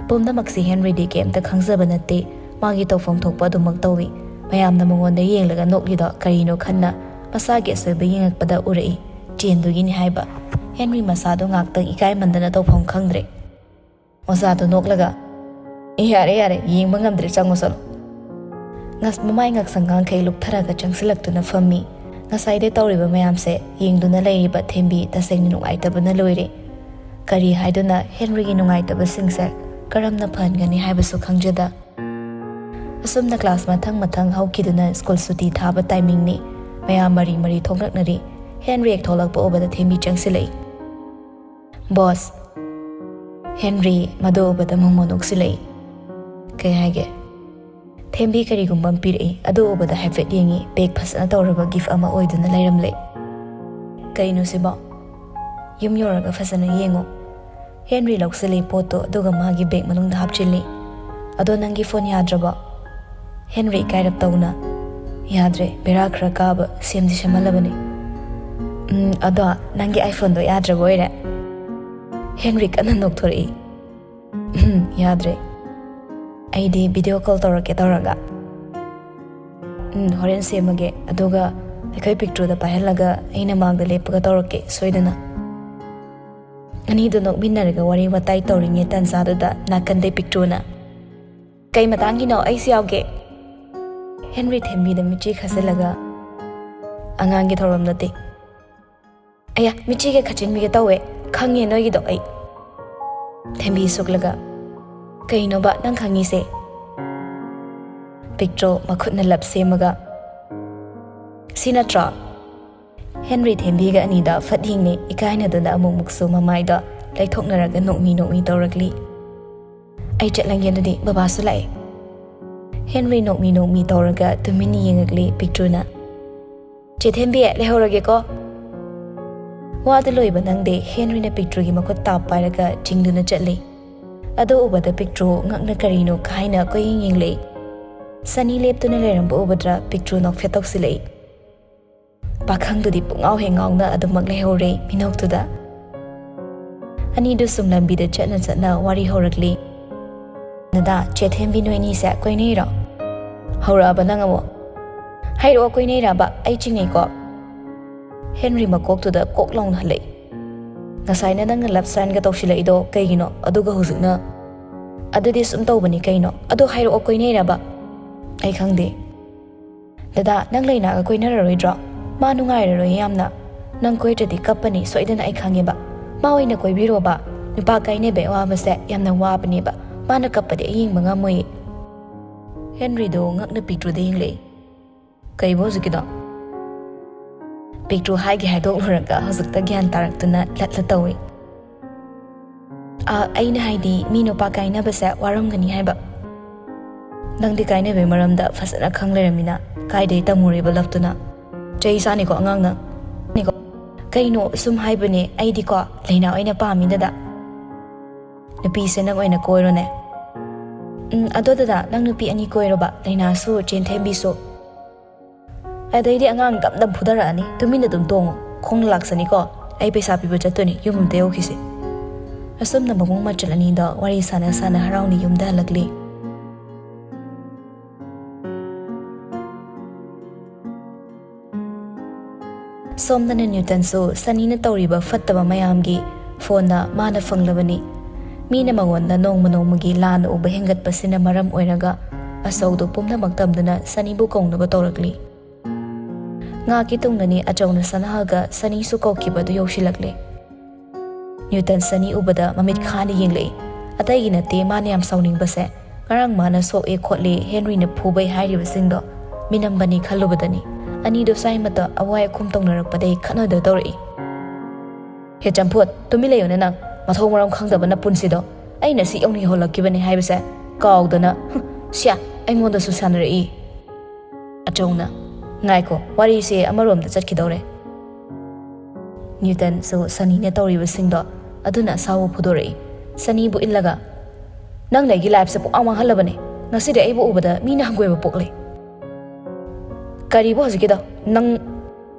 ꯄꯨꯝꯅꯃꯛꯁꯤ ꯍꯦꯟꯔꯤꯗꯤ ꯀꯩꯝꯇ ꯈꯪꯖꯕ ꯅꯠꯇꯦ꯫ ꯃꯥꯒꯤ ꯇꯧꯐꯝ ꯊꯣꯛꯄ ꯑꯗꯨꯃꯛ ꯇꯧꯏ꯫ ꯃꯌꯥꯝꯅ ꯃꯉꯣꯟꯗ ꯌꯦꯡꯂꯒ ꯅꯣꯛꯂꯤꯗꯣ ꯀꯔꯤꯅꯣ ꯈꯟꯅ ꯃꯁꯥꯒꯤ ꯑꯁꯣꯏꯕ ꯌꯦꯡꯉꯛꯄꯗ ꯎꯔꯛꯏ꯫ ꯆꯦꯟꯗꯨꯒꯤꯅꯤ ꯍꯥꯏꯕ꯫ ꯍꯦꯟꯔꯤ ꯃꯁꯥꯗꯣ ꯉꯥꯛꯇꯪ ꯏꯀꯥꯏꯃꯟꯗꯅ ꯇꯧꯐꯝ ꯈꯪꯗ꯭ꯔꯦ꯫ ꯑꯣꯖꯥꯗꯣ ꯅꯣꯛꯂꯒ, "ꯑꯦ, ꯌꯥꯔꯦ, ꯌꯥꯔꯦ, ꯌꯦꯡꯕ ꯉꯝꯗ꯭ꯔꯦ, ꯆꯪꯉꯣ ꯆꯠꯂꯣ"꯫ ꯉꯁ-, ꯃꯃꯥꯏ ꯉꯛꯁꯪ ꯉꯥꯡꯈꯩ ꯂꯨꯞꯊꯔꯒ ꯆꯪꯁꯤꯜꯂꯛꯇꯨꯅ ꯐꯝꯃꯤ꯫ ꯉꯁꯥꯏꯗꯩ ꯇꯧꯔꯤꯕ ꯃꯌꯥꯝꯁꯦ ꯌꯦꯡꯗꯨꯅ ꯂꯩꯔꯤꯕ ꯊꯦꯝꯕꯤ ꯇꯁꯦꯡꯅ ꯅꯨꯡꯉꯥꯏꯇꯕꯅ ꯂꯣꯏꯔꯦ꯫ ꯀꯔꯤ ꯍꯥꯏꯗꯨꯅ ꯍꯦꯟꯔꯤꯒꯤ ꯅꯨꯡꯉꯥꯏꯇꯕꯁꯤꯡꯁꯦ ꯀꯔꯝꯅ ꯐꯍꯟꯒꯅꯤ ꯍꯥꯏꯕꯁꯨ ꯈꯪꯖꯗ꯫ ꯑꯁꯨꯝꯅ ꯀ꯭ꯂꯥꯁ ꯃꯊꯪ ꯃꯊꯪ ꯍꯧꯈꯤꯗꯨꯅ ꯁ꯭ꯀꯨꯜ ꯁꯨꯇꯤ ꯊꯥꯕ ꯇꯥꯏꯃꯤꯡꯅꯤ꯫ ꯃꯌꯥꯝ ꯃꯔꯤ ꯃꯔꯤ ꯊꯣꯛꯂꯛꯅꯔꯤ꯫ ꯍꯦꯟꯔꯤ ꯍꯦꯛ ꯊꯣꯛꯂꯛꯄ ꯎꯕꯗ ꯊꯦꯝꯕꯤ ꯆꯪꯁꯤꯜꯂꯛꯏ꯫ "ꯕꯣꯁ"꯫ ꯍꯦꯟꯔꯤ ꯃꯗꯨ ꯎꯕꯗ ꯃꯣꯃꯣ ꯅꯣꯛꯁꯤꯜꯂꯛꯏ꯫ "ꯀꯩ ꯍꯥꯏꯒꯦ?" ꯊꯦꯝꯕꯤ ꯀꯔꯤꯒꯨꯝꯕ ꯑꯃ ꯄꯤꯔꯛꯏ꯫ ꯑꯗꯨ ꯎꯕꯗ ꯍꯥꯏꯐꯦꯠ ꯌꯦꯡꯉꯤ꯫ ꯄꯦꯛ ꯐꯖꯅ ꯇꯧꯔꯕ ꯒꯤꯐ ꯑꯃ ꯑꯣꯏꯗꯨꯅ ꯂꯩꯔꯝꯂꯦ꯫ "ꯀꯩꯅꯣ ꯁꯤꯕꯣ?" "ꯌꯨꯝ ꯌꯧꯔꯒ ꯐꯖꯅ ꯌꯦꯡꯉꯣ"꯫ ꯍꯦꯟꯔꯤ ꯂꯧꯁꯤꯜꯂꯤ ꯄꯣꯠꯇꯣ, ꯑꯗꯨꯒ ꯃꯥꯒꯤ ꯕꯦꯒ ꯃꯅꯨꯡꯗ ꯍꯥꯞꯆꯤꯜꯂꯤ꯫ "ꯑꯗꯣ ꯅꯪꯒꯤ ꯐꯣꯟ ꯌꯥꯗ꯭ꯔꯕꯣ?" ꯍꯦꯟꯔꯤ ꯏꯀꯥꯏꯔꯞ ꯇꯧꯅ, "ꯌꯥꯗ꯭ꯔꯦ, ꯕꯦꯔꯥ ꯈꯔ ꯀꯥꯕ, ꯁꯦꯝꯗꯤ ꯁꯦꯝꯍꯜꯂꯕꯅꯤ"꯫ "ꯎꯝ, ꯑꯗꯣ ꯅꯪꯒꯤ ꯑꯥꯏꯐꯣꯟꯗꯣ ꯌꯥꯗ꯭ꯔꯕ ꯑꯣꯏꯔꯦ?" ꯍꯦꯟꯔꯤ ꯀꯟꯅ ꯅꯣꯛꯊꯣꯔꯛꯏ꯫ "ꯎꯝ, ꯌꯥꯗ꯭ꯔꯦ꯫ ꯑꯩꯗꯤ ꯚꯤꯗꯤꯑꯣ ꯀꯣꯜ ꯇꯧꯔꯛꯀꯦ ꯇꯧꯔꯒ"꯫ "ꯎꯝ, ꯍꯣꯔꯦꯟ ꯁꯦꯝꯃꯒꯦ꯫ ꯑꯗꯨꯒ ꯑꯩꯈꯣꯏ ꯄꯤꯛꯇ꯭ꯔꯨꯗ ꯄꯥꯏꯍꯜꯂꯒ ꯑꯩꯅ ꯃꯥꯡꯗ ꯂꯦꯞꯄꯒ ꯇꯧꯔꯛꯀꯦ, ꯁꯣꯏꯗꯅ"꯫ ꯑꯅꯤꯗꯨ ꯅꯣꯛꯃꯤꯟꯅꯔꯒ ꯋꯥꯔꯤ ꯋꯥꯇꯥꯏ ꯇꯧꯔꯤꯉꯩ ꯇꯥꯟꯖꯥꯗꯨꯗ ꯅꯥꯀꯟꯗꯩ ꯄꯤꯛꯇ꯭ꯔꯨꯅ, "ꯀꯩ ꯃꯇꯥꯡꯒꯤꯅꯣ? ꯑꯩꯁꯨ ꯌꯥꯎꯒꯦ"꯫ ꯍꯦꯟꯔꯤ ꯊꯦꯝꯕꯤꯗ ꯃꯤꯠꯆꯤ ꯈꯥꯖꯤꯜꯂꯒ, "ꯑꯉꯥꯡꯒꯤ ꯊꯧꯔꯝ ꯅꯠꯇꯦ"꯫ "ꯑꯌꯥ, ꯃꯤꯠꯆꯤꯒ ꯈꯥꯆꯤꯟꯕꯤꯒ ꯇꯧꯋꯦ꯫ ꯈꯪꯉꯦ ꯅꯣꯏꯒꯤꯗꯣ ꯑꯩ"꯫ ꯊꯦꯝꯕꯤ ꯁꯨꯛꯂꯒ, "ꯀꯩꯅꯣꯕ ꯅꯪ ꯈꯪꯉꯤꯁꯦ?" ꯄꯤꯛꯇ꯭ꯔꯣ ꯃꯈꯨꯠꯅ ꯂꯞ ꯁꯦꯝꯃꯒ, "ꯁꯤ ꯅꯠꯇ꯭ꯔꯣ?" ꯍꯦꯟꯔꯤ ꯊꯦꯝꯕꯤꯒ ꯑꯅꯤꯗ ꯐꯠ ꯌꯦꯡꯅꯩ꯫ ꯏꯀꯥꯏꯅꯗꯨꯅ ꯑꯃꯨꯛꯃꯨꯛꯁꯨ ꯃꯃꯥꯏꯗ ꯂꯩꯊꯣꯛꯅꯔꯒ ꯅꯣꯛꯃꯤ ꯅꯣꯛꯃꯤ ꯇꯧꯔꯛꯂꯤ꯫ "ꯑꯩ ꯆꯠꯂꯒꯦ ꯑꯗꯨꯗꯤ, ꯕꯕꯥꯁꯨ ꯂꯥꯛꯑꯦ"꯫ ꯍꯦꯟꯔꯤ ꯅꯣꯛꯃꯤ ꯅꯣꯛꯃꯤ ꯇꯧꯔꯒ ꯇꯨꯃꯤꯟꯅ ꯌꯦꯡꯉꯛꯂꯤ ꯄꯤꯛꯇ꯭ꯔꯨꯅ꯫ "ꯆꯦ ꯊꯦꯝꯕꯤ, ꯂꯩꯍꯧꯔꯒꯦꯀꯣ"꯫ ꯋꯥꯗꯨ ꯂꯣꯏꯕ ꯅꯪꯗꯦ, ꯍꯦꯟꯔꯤꯅ ꯄꯤꯛꯇ꯭ꯔꯨꯒꯤ ꯃꯈꯨꯠ ꯇꯥꯞ ꯄꯥꯏꯔꯒ ꯆꯤꯡꯗꯨꯅ ꯆꯠꯂꯤ꯫ ꯑꯗꯨ ꯎꯕꯗ ꯄꯤꯛꯇ꯭ꯔꯨ ꯉꯛꯅ ꯀꯔꯤꯅꯣ ꯈꯥꯏꯅ ꯀꯣꯏꯌꯦꯡ ꯌꯦꯡꯂꯛꯏ꯫ ꯁꯅꯤ ꯂꯦꯞꯇꯨꯅ ꯂꯩꯔꯝꯕ ꯎꯕꯗ ꯄꯤꯛꯇ꯭ꯔꯨ ꯅꯣꯛꯐꯦꯠ ꯇꯧꯁꯤꯜꯂꯛꯏ꯫ ꯄꯥꯈꯪꯗꯨꯗꯤ ꯄꯨꯡꯉꯥꯎ ꯍꯦꯛ ꯉꯥꯎꯅ ꯑꯗꯨꯃꯛ ꯂꯩꯍꯧꯔꯦ ꯃꯤꯅꯣꯛꯇꯨꯗ꯫ ꯑꯅꯤꯗꯨ ꯁꯨꯝ ꯂꯝꯕꯤꯗ ꯆꯠꯅ ꯆꯠꯅ ꯋꯥꯔꯤ ꯍꯧꯔꯛꯂꯤ꯫ "ꯗꯗꯥ, ꯆꯦ ꯊꯦꯝꯕꯤ ꯅꯣꯏ ꯑꯅꯤꯁꯦ ꯀꯣꯏꯅꯩꯔꯣ?" "ꯍꯧꯔꯛꯑꯕ ꯅꯪ ꯑꯃꯨꯛ?" "ꯍꯥꯏꯔꯛꯑꯣ, ꯀꯣꯏꯅꯩꯔꯕ? ꯑꯩ ꯆꯤꯡꯅꯩꯀꯣ?" ꯍꯦꯟꯔꯤ ꯃꯀꯣꯛꯇꯨꯗ ꯀꯣꯛ ꯂꯥꯎꯅ ꯍꯜꯂꯛꯏ꯫ "ꯉꯁꯥꯏꯅ ꯅꯪꯅ ꯂꯞ ꯁꯥꯏꯟꯒ ꯇꯧꯁꯤꯜꯂꯛꯏꯗꯣ ꯀꯩꯒꯤꯅꯣ? ꯑꯗꯨꯒ ꯍꯧꯖꯤꯛꯅ?" "ꯑꯗꯨꯗꯤ ꯁꯨꯝ ꯇꯧꯕꯅꯤ ꯀꯩꯅꯣ꯫ ꯑꯗꯣ ꯍꯥꯏꯔꯛꯑꯣ, ꯀꯣꯏꯅꯩꯔꯕ?" "ꯑꯩ ꯈꯪꯗꯦ꯫" "ꯗꯗꯥ, ꯅꯪ ꯂꯩꯅꯥꯒ ꯀꯣꯏꯅꯔꯔꯣꯏꯗ꯭ꯔꯣ? ꯃꯥ ꯅꯨꯡꯉꯥꯏꯔꯔꯣꯏ ꯌꯥꯝꯅ꯫ ꯅꯪ ꯀꯣꯏꯗ꯭ꯔꯗꯤ ꯀꯞꯄꯅꯤ ꯁꯣꯏꯗꯅ, ꯑꯩ ꯈꯪꯉꯦꯕ꯫ ꯃꯥ ꯑꯣꯏꯅ ꯀꯣꯏꯕꯤꯔꯣꯕ꯫ ꯅꯨꯄꯥ ꯀꯥꯏꯅꯕꯩ ꯑꯋꯥꯕꯁꯦ ꯌꯥꯝꯅ ꯋꯥꯕꯅꯦꯕ꯫ ꯃꯥꯅ ꯀꯞꯄꯗꯤ ꯑꯩ ꯌꯦꯡꯕ ꯉꯝꯃꯣꯏꯌꯦ꯫" ꯍꯦꯟꯔꯤꯗꯣ ꯉꯛꯅ ꯄꯤꯛꯇ꯭ꯔꯨꯗ ꯌꯦꯡꯂꯛꯏ꯫ "ꯀꯩꯕꯣ ꯍꯧꯖꯤꯛꯀꯤꯗꯣ?" ꯄꯤꯛꯇ꯭ꯔꯨ ꯍꯥꯏꯒꯦ ꯍꯥꯏꯗꯣꯛꯂꯨꯔꯒ ꯍꯧꯖꯤꯛꯇ ꯒ꯭ꯌꯥꯟ ꯇꯥꯔꯛꯇꯨꯅ ꯂꯠꯂ ꯇꯧꯏ꯫ "ꯑ, ꯑꯩꯅ ꯍꯥꯏꯗꯤ ꯃꯤ ꯅꯨꯄꯥ ꯀꯥꯏꯅꯕꯁꯦ ꯋꯥꯔꯝꯒꯅꯤ ꯍꯥꯏꯕ꯫ ꯅꯪꯗꯤ ꯀꯥꯏꯅꯕꯩ ꯃꯔꯝꯗ ꯐꯖꯅ ꯈꯪ ꯂꯩꯔꯝꯃꯤꯅ, ꯀꯥꯏꯗꯩ ꯇꯝꯃꯨꯔꯤꯕ ꯂꯞꯇꯨꯅ? ꯆꯩ ꯆꯥꯅꯤꯀꯣ ꯑꯉꯥꯡ ꯅꯪ꯫ ꯀꯩꯅꯣ, ꯁꯨꯝ ꯍꯥꯏꯕꯅꯦ, ꯑꯩꯗꯤꯀꯣ ꯂꯩꯅꯥ ꯑꯣꯏꯅ ꯄꯥꯝꯃꯤꯗꯗ꯫ ꯅꯨꯄꯤꯁꯦ ꯅꯪ ꯑꯣꯏꯅ ꯀꯣꯏꯔꯣꯅꯦ꯫ ꯎꯝ, ꯑꯗꯣ ꯗꯗꯥ, ꯅꯪ ꯅꯨꯄꯤ ꯑꯅꯤ ꯀꯣꯏꯔꯣꯕ, ꯂꯩꯅꯥꯁꯨ ꯆꯦꯟꯊꯦꯝꯕꯤꯁꯨ꯫ ꯑꯗꯩꯗꯤ ꯑꯉꯥꯡ ꯗꯝ ꯗꯝ ꯐꯨꯗꯔꯛꯑꯅꯤ, ꯇꯨꯃꯤꯟꯅ ꯑꯗꯨꯝ ꯇꯣꯡꯉꯣ, ꯈꯣꯡꯅ ꯂꯥꯛꯆꯅꯤꯀꯣ, ꯑꯩ ꯄꯩꯁꯥ ꯄꯤꯕ ꯆꯠꯇꯣꯏꯅꯤ ꯌꯨꯝ ꯑꯝꯇ ꯌꯧꯈꯤꯁꯤ꯫" ꯑꯁꯨꯝꯅ ꯃꯕꯨꯡ ꯃꯆꯜ ꯑꯅꯤꯗꯣ ꯋꯥꯔꯤ ꯁꯥꯟꯅ ꯁꯥꯟꯅ ꯍꯔꯥꯎꯅ ꯌꯨꯝꯗ ꯍꯜꯂꯛꯂꯤ꯫ ꯁꯣꯝꯗꯅ ꯅ꯭ꯌꯨꯇꯟꯁꯨ ꯁꯅꯤꯅ ꯇꯧꯔꯤꯕ ꯐꯠꯇꯕ ꯃꯌꯥꯝꯒꯤ ꯐꯣꯟꯗ ꯃꯥꯅ ꯐꯪꯂꯕꯅꯤ꯫ ꯃꯤꯅ ꯃꯉꯣꯟꯗ ꯅꯣꯡꯃ ꯅꯣꯡꯃꯒꯤ ꯂꯥꯟꯅ ꯎꯕ ꯍꯦꯟꯒꯠꯄꯁꯤꯅ ꯃꯔꯝ ꯑꯣꯏꯔꯒ ꯑꯆꯧꯗꯨ ꯄꯨꯝꯅꯃꯛ ꯇꯝꯗꯨꯅ ꯁꯅꯤꯕꯨ ꯀꯧꯅꯕ ꯇꯧꯔꯛꯂꯤ꯫ ꯉꯥꯏꯍꯥꯛꯀꯤ ꯇꯨꯡꯗꯅꯤ ꯑꯆꯧꯅ ꯁꯅꯥꯍꯜꯒ ꯁꯅꯤꯁꯨ ꯀꯧꯈꯤꯕ ꯑꯗꯨ ꯌꯧꯁꯤꯜꯂꯛꯂꯦ꯫ ꯅ꯭ꯌꯨꯇꯟ ꯁꯅꯤ ꯎꯕꯗ ꯃꯃꯤꯠ ꯈꯥꯅ ꯌꯦꯡꯂꯛꯏ꯫ ꯑꯇꯩꯒꯤ ꯅꯠꯇꯦ ꯃꯥꯅ ꯌꯥꯝ ꯁꯥꯎꯅꯤꯡꯕꯁꯦ, ꯉꯔꯥꯡ ꯃꯥꯅ ꯁꯣꯛꯑꯦ ꯈꯣꯠꯂꯦ ꯍꯦꯟꯔꯤꯅ ꯐꯨꯕꯩ ꯍꯥꯏꯔꯤꯕꯁꯤꯡꯗꯣ ꯃꯤꯅꯝꯕꯅꯤ ꯈꯜꯂꯨꯕꯗꯅꯤ꯫ ꯑꯅꯤꯗꯣ ꯁ꯭ꯋꯥꯏꯃꯠꯇ ꯑꯋꯥꯏ ꯑꯈꯨꯝ ꯇꯧꯅꯔꯛꯄꯗꯩ ꯈꯠꯅꯗ ꯇꯧꯔꯛꯏ꯫ "ꯍꯦ ꯆꯝꯐꯨꯠ, ꯇꯨꯃꯤꯟ ꯂꯩꯌꯨꯅꯦ ꯅꯪ, ꯃꯊꯣꯡ ꯃꯔꯝ ꯈꯪꯗꯕ ꯅꯄꯨꯟꯁꯤꯗꯣ꯫ ꯑꯩꯅ ꯁꯤ ꯌꯧꯅ ꯌꯧꯍꯜꯂꯛꯈꯤꯕꯅꯦ ꯍꯥꯏꯕꯁꯦ ꯀꯥꯎꯗꯅ, ꯍꯨꯝ, ꯁ꯭ꯌꯥ, ꯑꯩꯉꯣꯟꯗꯁꯨ ꯁꯥꯟꯅꯔꯛꯏ꯫" ꯑꯆꯧꯅ, "ꯉꯥꯏꯈꯣ, ꯋꯥꯔꯤꯁꯦ ꯑꯃꯔꯣꯝꯗ ꯆꯠꯈꯤꯗꯧꯔꯦ꯫" ꯅ꯭ꯌꯨꯇꯟꯁꯨ ꯁꯅꯤꯅ ꯇꯧꯔꯤꯕꯁꯤꯡꯗꯣ ꯑꯗꯨꯅ ꯑꯁꯥꯎꯕ ꯐꯨꯗꯣꯔꯛꯏ꯫ ꯁꯅꯤꯕꯨ ꯏꯜꯂꯒ, "ꯅꯪꯅ ꯑꯩꯒꯤ ꯂꯥꯏꯐꯁꯦ ꯄꯨꯡꯃꯥꯡ ꯃꯥꯡꯍꯜꯂꯕꯅꯦ꯫ ꯉꯁꯤꯗꯤ ꯑꯩꯕꯨ ꯎꯕꯗ ꯃꯤꯅ ꯍꯪꯒꯣꯏꯕ ꯄꯣꯛꯂꯦ꯫" "ꯀꯔꯤꯕꯨ ꯍꯧꯖꯤꯛꯀꯤꯗꯣ? ꯅꯪ"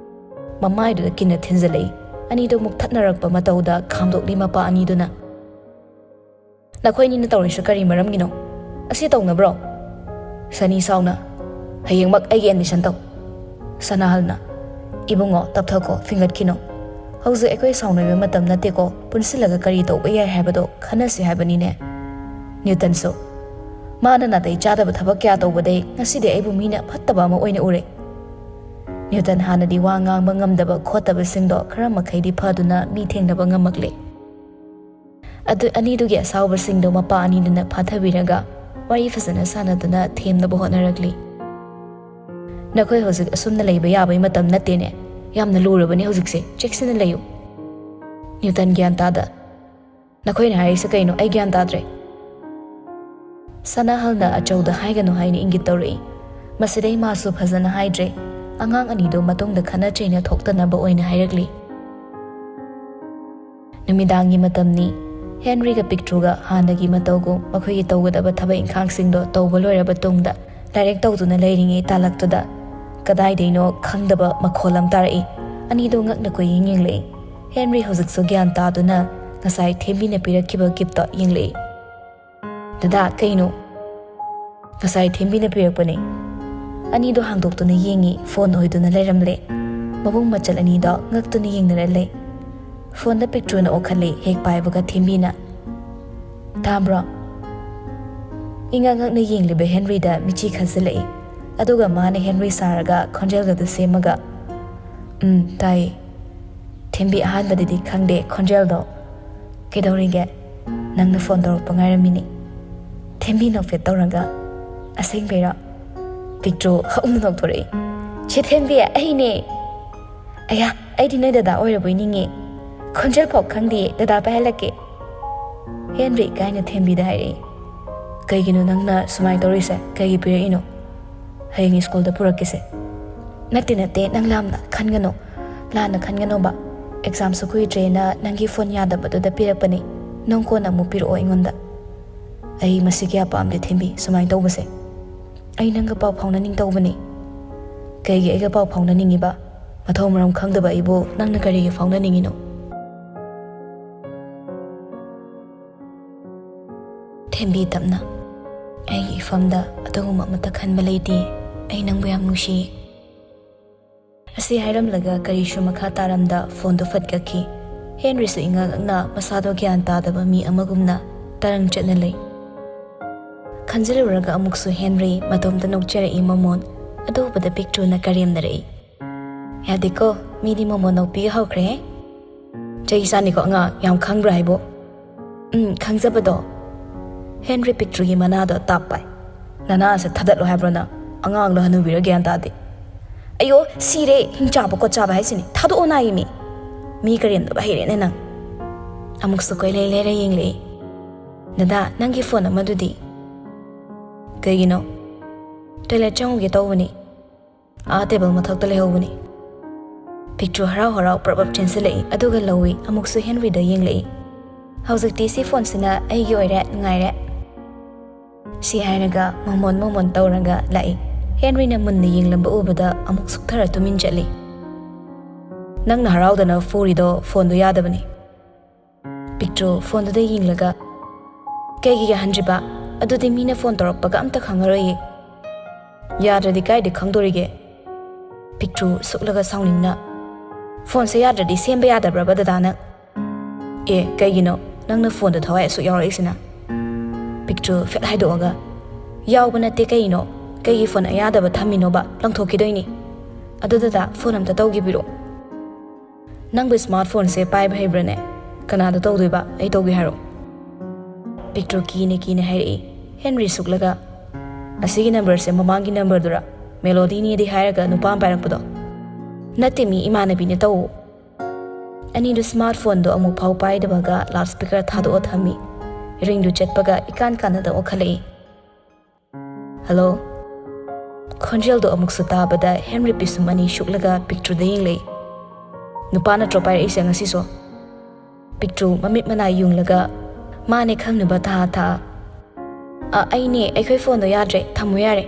ꯃꯃꯥꯏꯗꯨꯗ ꯀꯤꯟꯅ ꯊꯤꯟꯖꯜꯂꯛꯏ꯫ ꯑꯅꯤꯗꯣ ꯃꯨꯛꯊꯠꯅꯔꯛꯄ ꯃꯇꯧꯗ ꯈꯥꯝꯗꯣꯛꯂꯤ ꯃꯄꯥ ꯑꯅꯤꯗꯨꯅ꯫ "ꯅꯈꯣꯏ ꯑꯅꯤꯅ ꯇꯧꯔꯤꯁꯤ ꯀꯔꯤ ꯃꯔꯝꯒꯤꯅꯣ? ꯑꯁꯤ ꯇꯧꯅꯕ꯭ꯔꯣ?" ꯁꯅꯤ ꯁꯥꯎꯅ꯫ "ꯍꯌꯦꯡꯃꯛ ꯑꯩꯒꯤ ꯑꯦꯗꯃꯤꯁꯟ ꯇꯧ꯫" ꯁꯅꯥꯍꯜꯅ꯫ "ꯏꯕꯨꯡꯉꯣ, ꯇꯞꯊꯈꯣ, ꯐꯤꯡꯒꯠꯈꯤꯅꯣ꯫ ꯍꯧꯖꯤꯛ ꯑꯩꯈꯣꯏ ꯁꯥꯎꯅꯕ ꯃꯇꯝ ꯅꯠꯇꯦꯀꯣ, ꯄꯨꯟꯁꯤꯜꯂꯒ ꯀꯔꯤ ꯇꯧꯕ ꯌꯥꯏ ꯍꯥꯏꯕꯗꯣ ꯈꯟꯅꯁꯤ ꯍꯥꯏꯕꯅꯤꯅꯦ꯫" ꯅ꯭ꯌꯨꯇꯟꯁꯨ꯫ "ꯃꯥꯅ ꯅꯥꯇꯩ ꯆꯥꯗꯕ ꯊꯕꯛ ꯀꯌꯥ ꯇꯧꯕꯗꯩ ꯉꯁꯤꯗꯤ ꯑꯩꯕꯨ ꯃꯤꯅ ꯐꯠꯇꯕ ꯑꯃ ꯑꯣꯏꯅ ꯎꯔꯦ꯫" ꯅ꯭ꯌꯨꯇꯟ ꯍꯥꯟꯅꯗꯤ ꯋꯥ ꯉꯥꯡꯕ ꯉꯝꯗꯕ ꯈꯣꯠꯇꯕꯁꯤꯡꯗꯣ ꯈꯔ ꯃꯈꯩꯗꯤ ꯐꯗꯨꯅ ꯃꯤ ꯊꯦꯡꯅꯕ ꯉꯝꯃꯛꯂꯦ꯫ ꯑꯗꯨ ꯑꯅꯤꯗꯨꯒꯤ ꯑꯁꯥꯎꯕꯁꯤꯡꯗꯣ ꯃꯄꯥ ꯑꯅꯤꯗꯨꯅ ꯐꯥꯊꯕꯤꯔꯒ ꯋꯥꯔꯤ ꯐꯖꯅ ꯁꯥꯟꯅꯗꯨꯅ ꯊꯦꯝꯅꯕ ꯍꯣꯠꯅꯔꯛꯂꯤ꯫ "ꯅꯈꯣꯏ ꯍꯧꯖꯤꯛ ꯑꯁꯨꯝꯅ ꯂꯩꯕ ꯌꯥꯕꯒꯤ ꯃꯇꯝ ꯅꯠꯇꯦꯅꯦ꯫ ꯌꯥꯝꯅ ꯂꯨꯔꯕꯅꯦ ꯍꯧꯖꯤꯛꯁꯦ꯫ ꯆꯦꯛꯁꯤꯟꯅ ꯂꯩꯌꯨ꯫" ꯅ꯭ꯌꯨꯇꯟ ꯒ꯭ꯌꯥꯟ ꯇꯥꯗ꯫ "ꯅꯈꯣꯏꯅ ꯍꯥꯏꯔꯤꯁꯦ ꯀꯩꯅꯣ? ꯑꯩ ꯒ꯭ꯌꯥꯟ ꯇꯥꯗ꯭ꯔꯦ꯫" ꯁꯅꯥꯍꯜꯅ ꯑꯆꯧꯗ ꯍꯥꯏꯒꯅꯨ ꯍꯥꯏꯅ ꯏꯪꯒꯤꯠ ꯇꯧꯔꯛꯏ꯫ ꯃꯁꯤꯗꯩ ꯃꯥꯁꯨ ꯐꯖꯅ ꯍꯥꯏꯗ꯭ꯔꯦ꯫ ꯑꯉꯥꯡ ꯑꯅꯤꯗꯣ ꯃꯇꯨꯡꯗ ꯈꯠꯅ ꯆꯩꯅ ꯊꯣꯛꯇꯅꯕ ꯑꯣꯏꯅ ꯍꯥꯏꯔꯛꯂꯤ꯫ ꯅꯨꯃꯤꯗꯥꯡꯒꯤ ꯃꯇꯝꯅꯤ꯫ ꯍꯦꯟꯔꯤꯒ ꯄꯤꯛꯇ꯭ꯔꯨꯒ ꯍꯥꯟꯅꯒꯤ ꯃꯇꯧꯒꯨꯝ ꯃꯈꯣꯏꯒꯤ ꯇꯧꯒꯗꯕ ꯊꯕꯛ ꯏꯪꯈꯥꯡꯁꯤꯡꯗꯣ ꯇꯧꯕ ꯂꯣꯏꯔꯕ ꯇꯨꯡꯗ, ꯂꯥꯏꯔꯤꯛ ꯇꯧꯗꯨꯅ ꯂꯩꯔꯤꯉꯩ ꯇꯥꯂꯛꯇꯨꯗ ꯀꯗꯥꯏꯗꯩꯅꯣ ꯈꯪꯗꯕ ꯃꯈꯣꯜ ꯑꯃ ꯇꯥꯔꯛꯏ꯫ ꯑꯅꯤꯗꯣ ꯉꯛꯅ ꯀꯣꯏꯌꯦꯡ ꯌꯦꯡꯂꯛꯏ꯫ ꯍꯦꯟꯔꯤ ꯍꯧꯖꯤꯛꯁꯨ ꯒ꯭ꯌꯥꯟ ꯇꯥꯗꯨꯅ ꯉꯁꯥꯏ ꯊꯦꯝꯕꯤꯅ ꯄꯤꯔꯛꯈꯤꯕ ꯒꯤꯐꯇꯣ ꯌꯦꯡꯂꯛꯏ꯫ "ꯗꯗꯥ, ꯀꯩꯅꯣ?" "ꯉꯁꯥꯏ ꯊꯦꯝꯕꯤꯅ ꯄꯤꯔꯛꯄꯅꯦ꯫" ꯑꯅꯤꯗꯣ ꯍꯥꯡꯗꯣꯛꯇꯨꯅ ꯌꯦꯡꯉꯤ, ꯐꯣꯟ ꯑꯣꯏꯗꯨꯅ ꯂꯩꯔꯝꯂꯦ꯫ ꯃꯕꯨꯡ ꯃꯆꯜ ꯑꯅꯤꯗꯣ ꯉꯛꯇꯨꯅ ꯌꯦꯡꯅꯔ ꯂꯩ꯫ ꯐꯣꯟꯗ ꯄꯤꯛꯇ꯭ꯔꯨꯅ ꯑꯣꯛꯈꯠꯂꯤ, ꯍꯦꯛ ꯄꯥꯏꯕꯒ ꯊꯦꯝꯕꯤꯅ꯫ "ꯇꯥꯕ꯭ꯔꯣ?" ꯏꯉꯛ ꯉꯛꯅ ꯌꯦꯡꯂꯤꯕ ꯍꯦꯟꯔꯤꯗ ꯃꯤꯠꯆꯤ ꯈꯠꯆꯜꯂꯛꯏ꯫ ꯑꯗꯨꯒ ꯃꯥꯅ ꯍꯦꯟꯔꯤ ꯁꯥꯔꯒ ꯈꯣꯟꯖꯦꯜꯒꯗꯨ ꯁꯦꯝꯃꯒ, "ꯎꯝ, ꯇꯥꯏꯌꯦ꯫ ꯊꯦꯝꯕꯤ, ꯑꯍꯥꯟꯕꯗꯗꯤ ꯈꯪꯗꯦ ꯈꯣꯟꯖꯦꯜꯗꯣ꯫ ꯀꯩꯗꯧꯔꯤꯒꯦ? ꯅꯪꯅ ꯐꯣꯟ ꯇꯧꯔꯛꯄ ꯉꯥꯏꯔꯝꯃꯤꯅꯤ꯫" ꯊꯦꯝꯕꯤ ꯅꯣꯛꯐꯦꯠ ꯇꯧꯔꯒ, "ꯑꯁꯦꯡꯕꯩꯔꯣ?" ꯄꯤꯛꯇ꯭ꯔꯨ ꯍꯧꯅ ꯅꯣꯛꯊꯣꯔꯛꯏ꯫ "ꯁꯦ ꯊꯦꯝꯕꯤ, ꯑꯩꯅꯦ!" "ꯑꯌꯥ, ꯑꯩꯗꯤ ꯅꯣꯏ ꯗꯗꯥ ꯑꯣꯏꯔꯕꯣꯏ ꯅꯤꯡꯉꯦ꯫ ꯈꯣꯟꯖꯦꯜ ꯐꯥꯎ ꯈꯪꯗꯤꯌꯦ, ꯗꯗꯥ ꯄꯥꯏꯍꯜꯂꯛꯀꯦ꯫" ꯍꯦꯟꯔꯤ ꯏꯀꯥꯏꯅ ꯊꯦꯝꯕꯤꯗ ꯍꯥꯏꯔꯛꯏ꯫ "ꯀꯩꯒꯤꯅꯣ ꯅꯪꯅ ꯁꯨꯃꯥꯏꯅ ꯇꯧꯔꯤꯁꯦ? ꯀꯩꯒꯤ ꯄꯤꯔꯛꯏꯅꯣ? ꯍꯌꯦꯡ ꯁ꯭ꯀꯨꯜꯗ ꯄꯨꯔꯛꯀꯦꯁꯦ꯫" "ꯅꯠꯇꯦ, ꯅꯠꯇꯦ, ꯅꯪ ꯂꯥꯝꯅ ꯈꯟꯒꯅꯣ, ꯂꯥꯟꯅ ꯈꯟꯒꯅꯣꯕ꯫ ꯑꯦꯛꯖꯥꯝꯁꯨ ꯀꯨꯏꯗ꯭ꯔꯦꯅ ꯅꯪꯒꯤ ꯐꯣꯟ ꯌꯥꯗꯕꯗꯨꯗ ꯄꯤꯔꯛꯄꯅꯦ꯫ ꯅꯪ ꯀꯣꯟꯅ ꯑꯃꯨꯛ ꯄꯤꯔꯛꯑꯣ ꯑꯩꯉꯣꯟꯗ꯫" "ꯑꯩ ꯃꯁꯤ ꯀꯌꯥ ꯄꯥꯝꯗꯦ ꯊꯦꯝꯕꯤ, ꯁꯨꯃꯥꯏꯅ ꯇꯧꯕꯁꯦ꯫ ꯑꯩ ꯅꯪꯒ ꯄꯥꯎ ꯐꯥꯎꯅꯅꯤꯡ ꯇꯧꯕꯅꯦ꯫" "ꯀꯩꯒꯤ ꯑꯩꯒ ꯄꯥꯎ ꯐꯥꯎꯅꯅꯤꯡꯉꯤꯕ?" ꯃꯊꯧ ꯃꯔꯝ ꯈꯪꯗꯕ ꯑꯩꯕꯨ ꯅꯪꯅ ꯀꯔꯤꯒꯤ ꯐꯥꯎꯅꯅꯤꯡꯉꯤꯅꯣ? ꯊꯦꯝꯕꯤ ꯇꯞꯅ, "ꯑꯩꯒꯤ ꯏꯐꯝꯗ ꯑꯗꯨꯒꯨꯝꯕ ꯑꯃꯠꯇ ꯈꯟꯕ ꯂꯩꯇꯦ꯫ ꯑꯩ ꯅꯪꯕꯨ ꯌꯥꯝ ꯅꯨꯡꯁꯤꯌꯦ"꯫ ꯑꯁꯤ ꯍꯥꯏꯔꯝꯂꯒ ꯀꯔꯤꯁꯨ ꯃꯈꯥ ꯇꯥꯔꯝꯗ ꯐꯣꯟꯗꯨ ꯐꯠ ꯀꯛꯈꯤ꯫ ꯍꯦꯟꯔꯤꯁꯨ ꯏꯉꯛ ꯉꯛꯅ ꯃꯁꯥꯗꯣ ꯒ꯭ꯌꯥꯟ ꯇꯥꯗꯕ ꯃꯤ ꯑꯃꯒꯨꯝꯅ ꯇꯔꯪ ꯆꯠꯅ ꯂꯩ꯫ ꯈꯟꯖꯤꯜꯂꯨꯔꯒ ꯑꯃꯨꯛꯁꯨ ꯍꯦꯟꯔꯤ ꯃꯇꯣꯝꯇ ꯅꯣꯛꯆꯔꯛꯏ ꯃꯃꯣꯟ꯫ ꯑꯗꯨ ꯎꯕꯗ ꯄꯤꯛꯇ꯭ꯔꯨꯅ ꯀꯔꯦꯝꯅꯔꯛꯏ꯫ "ꯌꯥꯗꯦꯀꯣ, ꯃꯤꯗꯤ ꯃꯃꯣꯟ ꯅꯣꯛꯄꯤꯒ ꯍꯧꯈ꯭ꯔꯦꯍꯦ꯫ ꯆꯩ ꯆꯥꯅꯤꯀꯣ ꯑꯉꯥꯡ, ꯌꯥꯝ ꯈꯪꯕ꯭ꯔꯥ ꯍꯥꯏꯕꯣ?" "ꯎꯝ, ꯈꯪꯖꯕꯗꯣ"꯫ ꯍꯦꯟꯔꯤ ꯄꯤꯛꯇ꯭ꯔꯨꯒꯤ ꯃꯅꯥꯗꯣ ꯇꯥꯞ ꯄꯥꯏ꯫ "ꯅꯅꯥꯁꯦ ꯊꯥꯗꯠꯂꯣ ꯍꯥꯏꯕ꯭ꯔꯣ ꯅꯪ? ꯑꯉꯥꯡꯂꯣ ꯍꯅꯨꯕꯤꯔꯣ ꯒ꯭ꯌꯥꯟ ꯇꯥꯗꯦ"꯫ "ꯑꯌꯣ, ꯁꯤꯔꯦ, ꯍꯤꯡꯆꯥꯕ ꯈꯣꯠꯆꯥꯕ ꯍꯥꯏꯁꯤꯅꯤ, ꯊꯥꯗꯣꯛꯑꯣ ꯅꯥꯏꯃꯤ꯫ ꯃꯤ ꯀꯔꯦꯝꯅꯕ ꯍꯩꯔꯦꯅꯦ ꯅꯪ"꯫ ꯑꯃꯨꯛꯁꯨ ꯀꯣꯏꯂꯩ ꯂꯩꯔ ꯌꯦꯡꯂꯛꯏ꯫ "ꯗꯗꯥ, ꯅꯪꯒꯤ ꯐꯣꯟ ꯑꯃꯗꯨꯗꯤ?" "ꯀꯩꯒꯤꯅꯣ?" "ꯇꯣꯏꯂꯦꯠ ꯆꯪꯉꯨꯒꯦ ꯇꯧꯕꯅꯤ꯫ ꯑꯥ ꯇꯦꯕꯜ ꯃꯊꯛꯇ ꯂꯩꯍꯧꯕꯅꯤ"꯫ ꯄꯤꯛꯇ꯭ꯔꯨ ꯍꯔꯥꯎ ꯍꯔꯥꯎ ꯄ꯭ꯔꯞ ꯄ꯭ꯔꯞ ꯆꯦꯟꯁꯤꯜꯂꯛꯏ, ꯑꯗꯨꯒ ꯂꯧꯏ, ꯑꯃꯨꯛꯁꯨ ꯍꯦꯟꯔꯤꯗ ꯌꯦꯡꯂꯛꯏ꯫ "ꯍꯧꯖꯤꯛꯇꯤ ꯁꯤ ꯐꯣꯟꯁꯤꯅ ꯑꯩꯒꯤ ꯑꯣꯏꯔꯦ, ꯅꯨꯡꯉꯥꯏꯔꯦ"꯫ ꯁꯤ ꯍꯥꯏꯔꯒ ꯃꯃꯣꯟ ꯃꯃꯣꯟ ꯇꯧꯔꯒ ꯂꯥꯛꯏ꯫ ꯍꯦꯟꯔꯤꯅ ꯃꯨꯟꯅ ꯌꯦꯡꯂꯝꯕ ꯎꯕꯗ ꯑꯃꯨꯛ ꯁꯨꯛꯊꯔ ꯇꯨꯃꯤꯟ ꯆꯠꯂꯤ꯫ "ꯅꯪꯅ ꯍꯔꯥꯎꯗꯅ ꯐꯨꯔꯤꯗꯣ ꯐꯣꯟꯗꯣ ꯌꯥꯗꯕꯅꯤ"꯫ ꯄꯤꯛꯇ꯭ꯔꯨ ꯐꯣꯟꯗꯨꯗ ꯌꯦꯡꯂꯒ, "ꯀꯩꯒꯤ ꯌꯥꯍꯟꯗ꯭ꯔꯤꯕ? ꯑꯗꯨꯗꯤ ꯃꯤꯅ ꯐꯣꯟ ꯇꯧꯔꯛꯄꯒ ꯑꯝꯇ ꯈꯪꯉꯔꯣꯏꯌꯦ"꯫ "ꯌꯥꯗ꯭ꯔꯗꯤ ꯀꯥꯏꯗ ꯈꯪꯗꯣꯔꯤꯒꯦ?" ꯄꯤꯛꯇ꯭ꯔꯨ ꯁꯨꯛꯂꯒ ꯁꯥꯎꯅꯤꯡꯅ, "ꯐꯣꯟꯁꯦ ꯌꯥꯗ꯭ꯔꯗꯤ ꯁꯦꯝꯕ ꯌꯥꯗꯕ꯭ꯔꯕ ꯗꯗꯥꯅ?" "ꯑꯦ, ꯀꯩꯒꯤꯅꯣ ꯅꯪꯅ ꯐꯣꯟꯗ ꯊꯋꯥꯏ ꯑꯁꯨꯛ ꯌꯥꯎꯔꯛꯏꯁꯤꯅ?" ꯄꯤꯛꯇ꯭ꯔꯨ ꯐꯦꯠ ꯍꯥꯏꯗꯣꯛꯑꯒ, "ꯌꯥꯎꯕ ꯅꯠꯇꯦ ꯀꯩꯅꯣ? ꯀꯩꯒꯤ ꯐꯣꯟ ꯑꯌꯥꯗꯕ ꯊꯝꯃꯤꯅꯣꯕ? ꯂꯪꯊꯣꯛꯈꯤꯗꯣꯏꯅꯤ꯫ ꯑꯗꯨ ꯗꯗꯥ, ꯐꯣꯟ ꯑꯝꯇ ꯇꯧꯈꯤꯕꯤꯔꯣ"꯫ "ꯅꯪꯕꯨ ꯁ꯭ꯃꯥꯔꯠ ꯐꯣꯟꯁꯦ ꯄꯥꯏꯕ ꯍꯩꯕ꯭ꯔꯅꯦ? ꯀꯅꯥꯗ ꯇꯧꯗꯣꯏꯕ? ꯑꯩ ꯇꯧꯒꯦ ꯍꯥꯏꯔꯣ"꯫ ꯄꯤꯛꯇ꯭ꯔꯨ ꯀꯤꯅ ꯀꯤꯅ ꯍꯥꯏꯔꯛꯏ꯫ ꯍꯦꯟꯔꯤ ꯁꯨꯛꯂꯒ, "ꯑꯁꯤꯒꯤ ꯅꯝꯕꯔꯁꯦ ꯃꯃꯥꯡꯒꯤ ꯅꯝꯕꯔꯗꯨꯔꯥ? ꯃꯦꯂꯣꯗꯤꯅꯦꯗꯤ ꯍꯥꯏꯔꯒ ꯅꯨꯄꯥ ꯑꯃ ꯄꯥꯏꯔꯛꯄꯗꯣ?" "ꯅꯠꯇꯦ ꯃꯤ, ꯏꯃꯥꯟꯅꯕꯤꯅꯦ, ꯇꯧ"꯫ ꯑꯅꯤꯗꯨ ꯁ꯭ꯃꯥꯔꯠ ꯐꯣꯟꯗꯣ ꯑꯃꯨꯛ ꯐꯥꯎ ꯄꯥꯏꯗꯕꯒ ꯂꯥꯎꯠ ꯁ꯭ꯄꯤꯀꯔ ꯊꯥꯗꯣꯛꯑ ꯊꯝꯃꯤ꯫ ꯔꯤꯡꯗꯨ ꯆꯠꯄꯒ ꯏꯀꯥꯟ ꯀꯥꯟꯅꯗ ꯑꯣꯟꯈꯠꯂꯛꯏ꯫ "ꯍꯜꯂꯣ"꯫ ꯈꯣꯟꯖꯦꯜꯗꯣ ꯑꯃꯨꯛꯁꯨ ꯇꯥꯕꯗ ꯍꯦꯟꯔꯤ ꯄꯤꯁꯨꯝ ꯑꯅꯤ ꯁꯨꯛꯂꯒ ꯄꯤꯛꯇ꯭ꯔꯨꯗ ꯌꯦꯡꯂꯛꯏ꯫ "ꯅꯨꯄꯥ ꯅꯠꯇ꯭ꯔꯣ ꯄꯥꯏꯔꯛꯏꯁꯦ ꯉꯁꯤꯁꯨ?" ꯄꯤꯛꯇ꯭ꯔꯨ ꯃꯃꯤꯠ ꯃꯅꯥ ꯌꯨꯡꯂꯒ, "ꯃꯥꯅꯦ, ꯈꯪꯅꯕ ꯊꯥ ꯊꯥ"꯫ "ꯑ, ꯑꯩꯅꯦ, ꯑꯩꯈꯣꯏ ꯐꯣꯟꯗꯣ ꯌꯥꯗ꯭ꯔꯦ, ꯊꯝꯃꯣ ꯌꯥꯔꯦ"꯫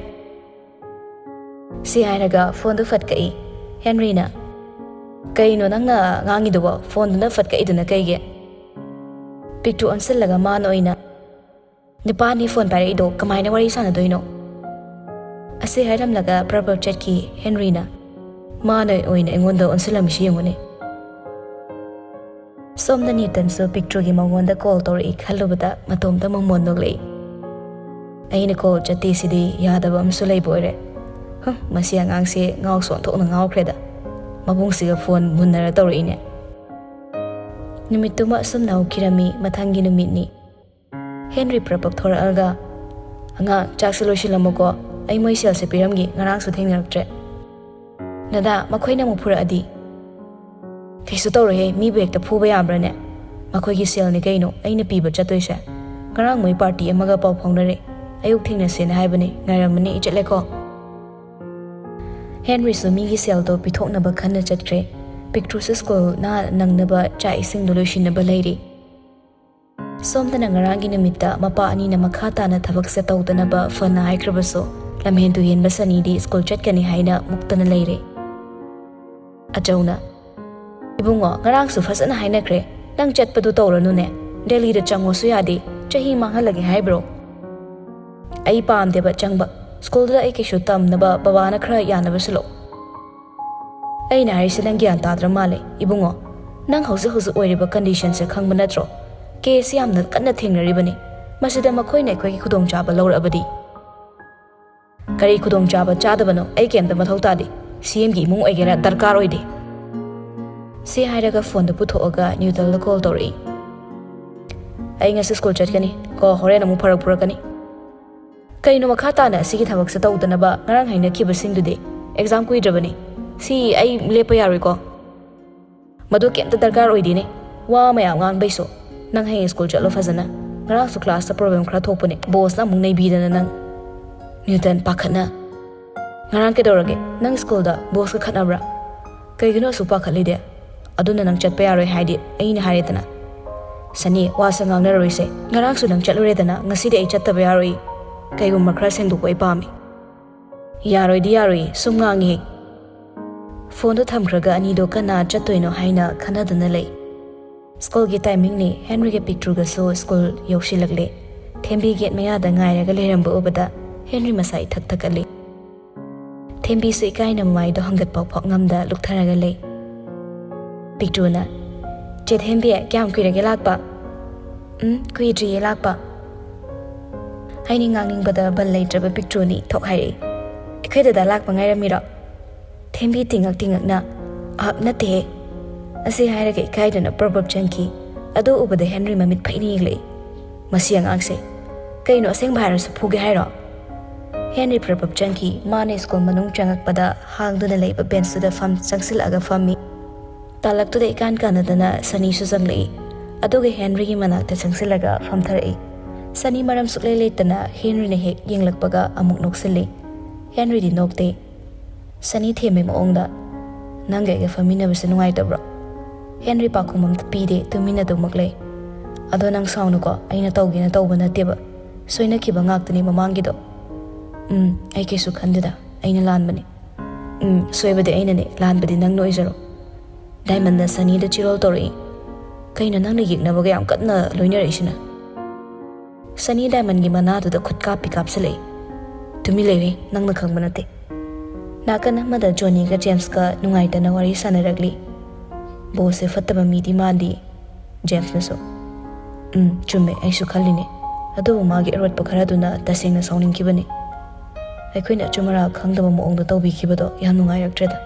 ꯁꯤ ꯍꯥꯏꯔꯒ ꯐꯣꯟꯗꯨ ꯐꯠ ꯀꯛꯏ꯫ ꯍꯦꯟꯔꯤꯅ, "ꯀꯩꯅꯣ ꯅꯪꯅ ꯉꯥꯡꯉꯤꯗꯨꯕꯣ? ꯐꯣꯟꯗꯨꯅ ꯐꯠ ꯀꯛꯏꯗꯨꯅ ꯀꯩꯒꯤ?" ꯄꯤꯛꯇ꯭ꯔꯨ ꯑꯣꯟꯁꯤꯜꯂꯒ ꯃꯥꯅ ꯑꯣꯏꯅ, "ꯅꯨꯄꯥꯅꯤ ꯐꯣꯟ ꯄꯥꯏꯔꯛꯏꯗꯣ, ꯀꯃꯥꯏꯅ ꯋꯥꯔꯤ ꯁꯥꯟꯅꯗꯣꯏꯅꯣ?" ꯑꯁꯤ ꯍꯥꯏꯔꯝꯂꯒ ꯄ꯭ꯔꯞ ꯄ꯭ꯔꯞ ꯆꯠꯈꯤ ꯍꯦꯟꯔꯤꯅ꯫ ꯃꯥꯅ ꯑꯣꯏꯅ ꯑꯩꯉꯣꯟꯗ ꯑꯣꯟꯁꯤꯜꯂꯝꯃꯤꯁꯤ ꯌꯦꯡꯉꯨꯅꯦ꯫ ꯁꯣꯝꯗ ꯅ꯭ꯌꯨꯇꯟꯁꯨ ꯄꯤꯛꯇ꯭ꯔꯨꯒꯤ ꯃꯉꯣꯟꯗ ꯀꯣꯜ ꯇꯧꯔꯛꯏ ꯈꯜꯂꯨꯕꯗ ꯃꯇꯣꯝꯇ ꯃꯃꯣꯟ ꯅꯣꯛꯂꯛꯏ꯫ ꯑꯩꯅ ꯀꯣꯜ ꯆꯠꯇꯦ ꯁꯤꯗꯤ ꯌꯥꯗꯕ ꯑꯃꯁꯨ ꯂꯩꯕ ꯑꯣꯏꯔꯦ꯫ ꯍꯨꯝ, ꯃꯁꯤ ꯑꯉꯥꯡꯁꯦ ꯉꯥꯎꯁꯨ ꯑꯣꯟꯊꯣꯛꯅ ꯉꯥꯎꯈ꯭ꯔꯦꯗ꯫ ꯃꯕꯨꯡꯁꯤꯒ ꯐꯣꯟ ꯃꯨꯟꯅꯔ ꯇꯧꯔꯛꯏꯅꯦ꯫ ꯅꯨꯃꯤꯠꯇꯨꯃ ꯑꯁꯨꯝꯅ ꯍꯧꯈꯤꯔꯝꯃꯤ꯫ ꯃꯊꯪꯒꯤ ꯅꯨꯃꯤꯠꯅꯤ꯫ ꯍꯦꯟꯔꯤ ꯄ꯭ꯔꯞ ꯄ꯭ꯔꯞ ꯊꯣꯔꯛꯑꯒ, "ꯑꯉꯥꯡ, ꯆꯥꯛꯁꯦ ꯂꯣꯏꯁꯤꯜꯂꯝꯃꯨꯀꯣ, ꯑꯩ ꯃꯣꯏ ꯁꯦꯜꯁꯦ ꯄꯤꯔꯝꯒꯦ, ꯉꯔꯥꯡꯁꯨ ꯊꯦꯡꯅꯔꯛꯇ꯭ꯔꯦ꯫" "ꯅꯗꯥ, ꯃꯈꯣꯏꯅ ꯑꯃꯨꯛ ꯐꯨꯔꯛꯑꯗꯤ?" "ꯀꯩꯁꯨ ꯇꯧꯔꯣꯏꯍꯦ, ꯃꯤꯕꯨ ꯍꯦꯛꯇ ꯐꯨꯕ ꯌꯥꯕ꯭ꯔꯥꯅꯦ? ꯃꯈꯣꯏꯒꯤ ꯁꯦꯜꯅꯤ ꯀꯩꯅꯣ, ꯑꯩꯅ ꯄꯤꯕ ꯆꯠꯇꯣꯏꯁꯦ꯫ ꯉꯔꯥꯡ ꯃꯣꯏ ꯄꯥꯔꯇꯤ ꯑꯃꯒ ꯄꯥꯎ ꯐꯥꯎꯅꯔꯦ, ꯑꯌꯨꯛ ꯊꯦꯡꯅꯁꯦꯅ ꯍꯥꯏꯕꯅꯦ, ꯉꯥꯏꯔꯝꯃꯅꯤ, ꯑꯩ ꯆꯠꯂꯦꯀꯣ꯫" ꯍꯦꯟꯔꯤꯁꯨ ꯃꯤꯒꯤ ꯁꯦꯜꯗꯣ ꯄꯤꯊꯣꯛꯅꯕ ꯈꯟꯅ ꯆꯠꯈ꯭ꯔꯦ꯫ ꯄꯤꯛꯇ꯭ꯔꯨꯁꯨ ꯁ꯭ꯀꯨꯜ ꯅꯍꯥꯟ ꯅꯪꯅꯕ ꯆꯥꯛ ꯏꯁꯤꯡꯗꯣ ꯂꯣꯏꯁꯤꯟꯅꯕ ꯂꯩꯔꯤ꯫ ꯁꯣꯝꯗꯅ ꯉꯔꯥꯡꯒꯤ ꯅꯨꯃꯤꯠꯇ ꯃꯄꯥ ꯑꯅꯤꯅ ꯃꯈꯥ ꯇꯥꯅ ꯊꯕꯛꯁꯦ ꯇꯧꯗꯅꯕ ꯐꯅ ꯍꯥꯏꯈ꯭ꯔꯕꯁꯨ, ꯂꯝꯍꯦꯟ ꯇꯨꯍꯦꯟꯕ ꯁꯅꯤꯗꯤ ꯁ꯭ꯀꯨꯜ ꯆꯠꯀꯅꯤ ꯍꯥꯏꯅ ꯃꯨꯛꯇꯅ ꯂꯩꯔꯦ꯫ ꯑꯆꯧꯅ, "ꯏꯕꯨꯡꯉꯣ, ꯉꯔꯥꯡꯁꯨ ꯐꯖꯅ ꯍꯥꯏꯅꯈ꯭ꯔꯦ, ꯅꯪ ꯆꯠꯄꯗꯨ ꯇꯧꯔꯅꯨꯅꯦ, ꯗꯦꯜꯂꯤꯗ ꯆꯪꯉꯣꯁꯨ ꯌꯥꯗꯦ, ꯆꯍꯤ ꯃꯥꯡꯍꯜꯂꯒꯦ ꯍꯥꯏꯕ꯭ꯔꯣ?" "ꯑꯩ ꯄꯥꯝꯗꯦꯕ ꯆꯪꯕ, ꯁ꯭ꯀꯨꯜꯗꯨꯗ ꯑꯩ ꯀꯩꯁꯨ ꯇꯝꯅꯕ ꯕꯕꯥꯅ ꯈꯔ ꯌꯥꯅꯕ ꯁꯤꯜꯂꯛꯑꯣ꯫" "ꯑꯩꯅ ꯍꯥꯏꯔꯤꯁꯦ ꯅꯪ ꯒ꯭ꯌꯥꯟ ꯇꯥꯗ꯭ꯔ ꯃꯥꯜꯂꯦ꯫ ꯏꯕꯨꯡꯉꯣ, ꯅꯪ ꯍꯧꯖꯤꯛ ꯍꯧꯖꯤꯛ ꯑꯣꯏꯔꯤꯕ ꯀꯟꯗꯤꯁꯟꯁꯦ ꯈꯪꯕ ꯅꯠꯇ꯭ꯔꯣ? ꯀꯦꯁꯁꯤ ꯌꯥꯝꯅ ꯀꯟꯅ ꯊꯦꯡꯅꯔꯤꯕꯅꯤ꯫ ꯃꯁꯤꯗ ꯃꯈꯣꯏꯅ ꯑꯩꯈꯣꯏꯒꯤ ꯈꯨꯗꯣꯡꯆꯥꯕ ꯂꯧꯔꯛꯑꯕꯗꯤ?" "ꯀꯔꯤ ꯈꯨꯗꯣꯡꯆꯥꯕ ꯆꯥꯗꯕꯅꯣ? ꯑꯩ ꯀꯩꯝꯇ ꯃꯊꯧ ꯇꯥꯗꯦ꯫ ꯁꯤ ꯑꯦꯝꯒꯤ ꯏꯃꯨꯡ ꯑꯣꯏꯒꯦꯔꯥ ꯗꯔꯀꯥꯔ ꯑꯣꯏꯗꯦ꯫" ꯁꯤ ꯍꯥꯏꯔꯒ ꯐꯣꯟꯗꯨ ꯄꯨꯊꯣꯛꯑꯒ ꯅ꯭ꯌꯨꯇꯟꯗ ꯀꯣꯜ ꯇꯧꯔꯛꯏ꯫ "ꯑꯩ ꯉꯁꯤ ꯁ꯭ꯀꯨꯜ ꯆꯠꯀꯅꯤ ꯀꯣ, ꯍꯣꯔꯦꯟ ꯑꯃꯨꯛ ꯐꯔꯛ ꯄꯨꯔꯛꯀꯅꯤ꯫" "ꯀꯩꯅꯣ ꯃꯈꯥ ꯇꯥꯅ ꯑꯁꯤꯒꯤ ꯊꯕꯛꯁꯦ ꯇꯧꯗꯅꯕ ꯉꯔꯥꯡ ꯍꯥꯏꯅꯈꯤꯕꯁꯤꯡꯗꯨꯗꯤ? ꯑꯦꯛꯖꯥꯝ ꯀꯨꯏꯗ꯭ꯔꯕꯅꯤ꯫ ꯁꯤ ꯑꯩ ꯂꯦꯞꯄ ꯌꯥꯔꯣꯏꯀꯣ꯫" "ꯃꯗꯨ ꯀꯩꯝꯇ ꯗꯔꯀꯥꯔ ꯑꯣꯏꯗꯦꯅꯦ, ꯋꯥ ꯃꯌꯥꯝ ꯉꯥꯡꯕꯩꯁꯨ꯫ ꯅꯪ ꯍꯌꯦꯡ ꯁ꯭ꯀꯨꯜ ꯆꯠꯂꯣ ꯐꯖꯅ꯫ ꯉꯔꯥꯡꯁꯨ ꯀ꯭ꯂꯥꯁꯇ ꯄ꯭ꯔꯣꯕ꯭ꯂꯦꯝ ꯈꯔ ꯊꯣꯛꯄꯅꯦ, ꯕꯣꯁꯅ ꯑꯃꯨꯛ ꯅꯩꯕꯤꯗꯅ ꯅꯪ꯫" ꯅ꯭ꯌꯨꯇꯟ ꯄꯥꯈꯠꯅ, "ꯉꯔꯥꯡ ꯀꯩꯗꯧꯔꯒꯦ? ꯅꯪ ꯁ꯭ꯀꯨꯜꯗ ꯕꯣꯁꯀ ꯈꯠꯅꯕ꯭ꯔꯥ? ꯀꯩꯒꯤꯅꯣ ꯑꯁꯨꯛ ꯄꯥꯈꯠꯂꯤꯗꯤ? ꯑꯗꯨꯅ ꯅꯪ ꯆꯠꯄ ꯌꯥꯔꯣꯏ ꯍꯥꯏꯗꯤ ꯑꯩꯅ ꯍꯥꯏꯔꯦꯗꯅ꯫" "ꯁꯅꯤ, ꯋꯥꯁꯦ ꯉꯥꯡꯅꯔꯔꯣꯏꯁꯦ꯫ ꯉꯔꯥꯡꯁꯨ ꯅꯪ ꯆꯠꯂꯨꯔꯦꯗꯅ, ꯉꯁꯤꯗꯤ ꯑꯩ ꯆꯠꯇꯕ ꯌꯥꯔꯣꯏ꯫ ꯀꯩꯒꯨꯝꯕ ꯈꯔ ꯁꯦꯡꯗꯣꯛꯄ ꯑꯩ ꯄꯥꯝꯃꯤ꯫" "ꯌꯥꯔꯣꯏꯗꯤ ꯌꯥꯔꯣꯏꯌꯦ, ꯁꯨꯝ ꯉꯥꯡꯉꯤꯍꯦ꯫" ꯐꯣꯟꯗꯣ ꯊꯝꯈ꯭ꯔꯒ ꯑꯅꯤꯗꯣ ꯀꯅꯥ ꯆꯠꯇꯣꯏꯅꯣ ꯍꯥꯏꯅ ꯈꯟꯅꯗꯨꯅ ꯂꯩ꯫ ꯁ꯭ꯀꯨꯜꯒꯤ ꯇꯥꯏꯃꯤꯡꯅꯤ꯫ ꯍꯦꯟꯔꯤꯒ ꯄꯤꯛꯇ꯭ꯔꯨꯒꯁꯨ ꯁ꯭ꯀꯨꯜ ꯌꯧꯁꯤꯜꯂꯛꯂꯦ꯫ ꯊꯦꯝꯕꯤ ꯒꯦꯠ ꯃꯌꯥꯗ ꯉꯥꯏꯔꯒ ꯂꯩꯔꯝꯕ ꯎꯕꯗ ꯍꯦꯟꯔꯤ ꯃꯁꯥ ꯏꯊꯛ ꯊꯛꯀꯠꯂꯤ꯫ ꯊꯦꯝꯕꯤꯁꯨ ꯏꯀꯥꯏꯅ ꯃꯃꯥꯏꯗꯣ ꯍꯪꯒꯠꯄ ꯐꯥꯎ ꯉꯝꯗ ꯂꯨꯛꯊꯔꯒ ꯂꯩ꯫ ꯄꯤꯛꯇ꯭ꯔꯨꯅ, "ꯆꯦ ꯊꯦꯝꯕꯤ, ꯀꯌꯥꯝ ꯀꯨꯏꯔꯒꯦ ꯂꯥꯛꯄ?" "ꯎꯝ, ꯀꯨꯏꯗ꯭ꯔꯤꯌꯦ ꯂꯥꯛꯄ"꯫ ꯍꯥꯏꯅꯤꯡ ꯉꯥꯡꯅꯤꯡꯕꯗ ꯕꯟ ꯂꯩꯇ꯭ꯔꯕ ꯄꯤꯛꯇ꯭ꯔꯨꯅꯤ ꯊꯣꯛ ꯍꯥꯏꯔꯛꯏ꯫ "ꯑꯩꯈꯣꯏ ꯗꯗꯥ ꯂꯥꯛꯄ ꯉꯥꯏꯔꯝꯃꯤꯔꯣ?" ꯊꯦꯝꯕꯤ ꯇꯤꯡꯉꯛ ꯇꯤꯡꯉꯛꯅ, "ꯑ, ꯅꯠꯇꯦꯍꯦ"꯫ ꯑꯁꯤ ꯍꯥꯏꯔꯒ ꯏꯀꯥꯏꯗꯅ ꯄ꯭ꯔꯞ ꯄ꯭ꯔꯞ ꯆꯪꯈꯤ꯫ ꯑꯗꯨ ꯎꯕꯗ ꯍꯦꯟꯔꯤ ꯃꯃꯤꯠ ꯐꯩꯅ ꯌꯦꯡꯂꯛꯏ꯫ "ꯃꯁꯤ ꯑꯉꯥꯡꯁꯦ, ꯀꯩꯅꯣ, ꯑꯁꯦꯡꯕ ꯍꯥꯏꯔꯁꯨ ꯐꯨꯒꯦ ꯍꯥꯏꯔꯣ?" ꯍꯦꯟꯔꯤ ꯄ꯭ꯔꯞ ꯄ꯭ꯔꯞ ꯆꯪꯈꯤ꯫ ꯃꯥꯅ ꯁ꯭ꯀꯨꯜ ꯃꯅꯨꯡ ꯆꯪꯉꯛꯄꯗ ꯍꯥꯡꯗꯨꯅ ꯂꯩꯕ ꯕꯦꯟꯁꯇꯨꯗ ꯐꯝ ꯆꯪꯁꯤꯜꯂꯛꯑꯒ ꯐꯝꯃꯤ꯫ ꯇꯥꯂꯛꯇꯨꯗ ꯏꯀꯥꯟ ꯀꯥꯟꯅꯗꯅ ꯁꯅꯤꯁꯨ ꯆꯪꯂꯛꯏ꯫ ꯑꯗꯨꯒ ꯍꯦꯟꯔꯤꯒꯤ ꯃꯅꯥꯛꯇ ꯆꯪꯁꯤꯜꯂꯒ ꯐꯝꯊꯔꯛꯏ꯫ ꯁꯅꯤ ꯃꯔꯝ ꯁꯨꯛꯂꯩ ꯂꯩꯇꯅ ꯍꯦꯟꯔꯤꯅ ꯍꯦꯛ ꯌꯦꯡꯂꯛꯄꯒ ꯑꯃꯨꯛ ꯅꯣꯛꯁꯤꯜꯂꯤ꯫ ꯍꯦꯟꯔꯤꯗꯤ ꯅꯣꯛꯇꯦ꯫ ꯁꯅꯤ ꯊꯦꯝꯕꯩ ꯃꯑꯣꯡꯗ, "ꯅꯪꯒ ꯑꯩꯒ ꯐꯝꯃꯤꯟꯅꯕꯁꯦ ꯅꯨꯡꯉꯥꯏꯇꯕ꯭ꯔꯣ?" ꯍꯦꯟꯔꯤ ꯄꯥꯎꯈꯨꯝ ꯑꯝꯇ ꯄꯤꯗꯦ, ꯇꯨꯃꯤꯟꯅ ꯑꯗꯨꯃꯛ ꯂꯩ꯫ "ꯑꯗꯣ ꯅꯪ ꯁꯥꯎꯅꯨꯀꯣ, ꯑꯩꯅ ꯇꯧꯒꯦꯅ ꯇꯧꯕ ꯅꯠꯇꯦꯕ꯫ ꯁꯣꯏꯅꯈꯤꯕ ꯉꯥꯛꯇꯅꯤ ꯃꯃꯥꯡꯒꯤꯗꯣ꯫ ꯎꯝ, ꯑꯩ ꯀꯩꯁꯨ ꯈꯟꯗꯦꯗ, ꯑꯩꯅ ꯂꯥꯟꯕꯅꯤ꯫ ꯎꯝ, ꯁꯣꯏꯕꯗꯤ ꯑꯩꯅꯅꯦ, ꯂꯥꯟꯕꯗꯤ ꯅꯪꯅ ꯑꯣꯏꯖꯔꯣ"꯫ ꯗꯥꯏꯃꯟꯅ ꯁꯅꯤꯗ ꯆꯤꯔꯣꯜ ꯇꯧꯔꯛꯏ꯫ "ꯀꯩꯅꯣ, ꯅꯪꯅ ꯌꯦꯛꯅꯕꯒ ꯌꯥꯝ ꯀꯟꯅ ꯂꯣꯏꯅꯔꯛꯏꯁꯤꯅ?" ꯁꯅꯤ ꯗꯥꯏꯃꯟꯒꯤ ꯃꯅꯥꯗꯨꯗ ꯈꯨꯠ ꯀꯥꯞꯄꯤ ꯀꯥꯞꯁꯤꯜꯂꯛꯏ꯫ "ꯇꯨꯃꯤꯟ ꯂꯩꯌꯨꯍꯦ, ꯅꯪꯅ ꯈꯪꯕ ꯅꯠꯇꯦ"꯫ ꯅꯥꯀꯟ ꯑꯃꯗ ꯖꯣꯅꯤꯒ ꯖꯦꯝꯁꯀ ꯅꯨꯡꯉꯥꯏꯇꯅ ꯋꯥꯔꯤ ꯁꯥꯟꯅꯔꯛꯂꯤ꯫ "ꯕꯣꯁꯁꯦ ꯐꯠꯇꯕ ꯃꯤꯗꯤ ꯃꯥꯟꯗꯦ"꯫ ꯖꯦꯝꯁꯅꯁꯨ, "ꯎꯝ, ꯆꯨꯝꯃꯦ, ꯑꯩꯁꯨ ꯈꯜꯂꯤꯅꯦ꯫ ꯑꯗꯨꯕꯨ ꯃꯥꯒꯤ ꯑꯔꯣꯠꯄ ꯈꯔꯗꯨꯅ ꯇꯁꯦꯡꯅ ꯁꯥꯎꯅꯤꯡꯈꯤꯕꯅꯤ꯫ ꯑꯩꯈꯣꯏꯅ ꯑꯆꯨꯝ ꯑꯔꯥ ꯈꯪꯗꯕ ꯃꯑꯣꯡꯗ ꯇꯧꯕꯤꯈꯤꯕꯗꯣ ꯌꯥꯝ ꯅꯨꯡꯉꯥꯏꯔꯛꯇ꯭ꯔꯦꯗ꯫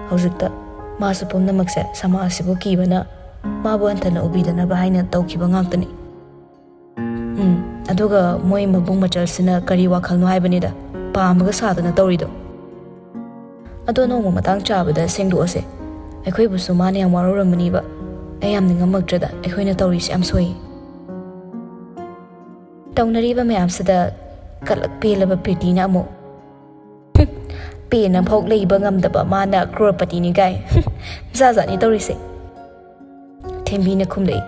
ꯍꯧꯖꯤꯛꯇ ꯃꯥꯁꯨ ꯄꯨꯝꯅꯃꯛꯁꯦ ꯁꯃꯥꯖꯁꯤꯕꯨ ꯀꯤꯕꯅ ꯃꯥꯕꯨ ꯍꯟꯊꯅ ꯎꯕꯤꯗꯅꯕ ꯍꯥꯏꯅ ꯇꯧꯈꯤꯕ ꯉꯥꯛꯇꯅꯤ"꯫ ꯎꯝ, ꯑꯗꯨꯒ ꯃꯣꯏ ꯃꯕꯨꯡ ꯃꯆꯜꯁꯤꯅ ꯀꯔꯤ ꯋꯥꯈꯜꯅꯣ ꯍꯥꯏꯕꯅꯤꯗ, ꯄꯥꯝꯃꯒ ꯁꯥꯗꯅ ꯇꯧꯔꯤꯗꯣ꯫ ꯑꯗꯣ ꯅꯣꯡꯃ ꯃꯇꯥꯡ ꯆꯥꯕꯗ ꯁꯦꯡꯗꯣꯛꯑꯁꯦ꯫ ꯑꯩꯈꯣꯏꯕꯨꯁꯨ ꯃꯥꯅ ꯌꯥꯝ ꯋꯥꯔꯧꯔꯝꯃꯅꯤꯕ꯫ ꯑꯩ ꯌꯥꯝ ꯅꯤꯡꯉꯝꯃꯛꯇ꯭ꯔꯦꯗ, ꯑꯩꯈꯣꯏꯅ ꯇꯧꯔꯤꯁꯦ ꯌꯥꯝ ꯁꯣꯏ꯫ ꯇꯧꯅꯔꯤꯕ ꯃꯌꯥꯝꯁꯤꯗ ꯀꯂꯛ ꯄꯦꯜꯂꯕ ꯄ꯭ꯔꯤꯇꯤꯅ ꯑꯃꯨꯛ, "ꯍꯨꯝ, ꯄꯦꯟꯅ ꯐꯥꯎ ꯂꯩꯕ ꯉꯝꯗꯕ ꯃꯥꯅ ꯀ꯭ꯔꯣꯔꯄꯇꯤꯅꯤ ꯀꯥꯏ꯫ ꯍꯨꯝ, ꯖꯥꯠ ꯖꯥꯠꯅꯤ ꯇꯧꯔꯤꯁꯦ"꯫ ꯊꯦꯝꯕꯤꯅ ꯈꯨꯝꯂꯛꯏ꯫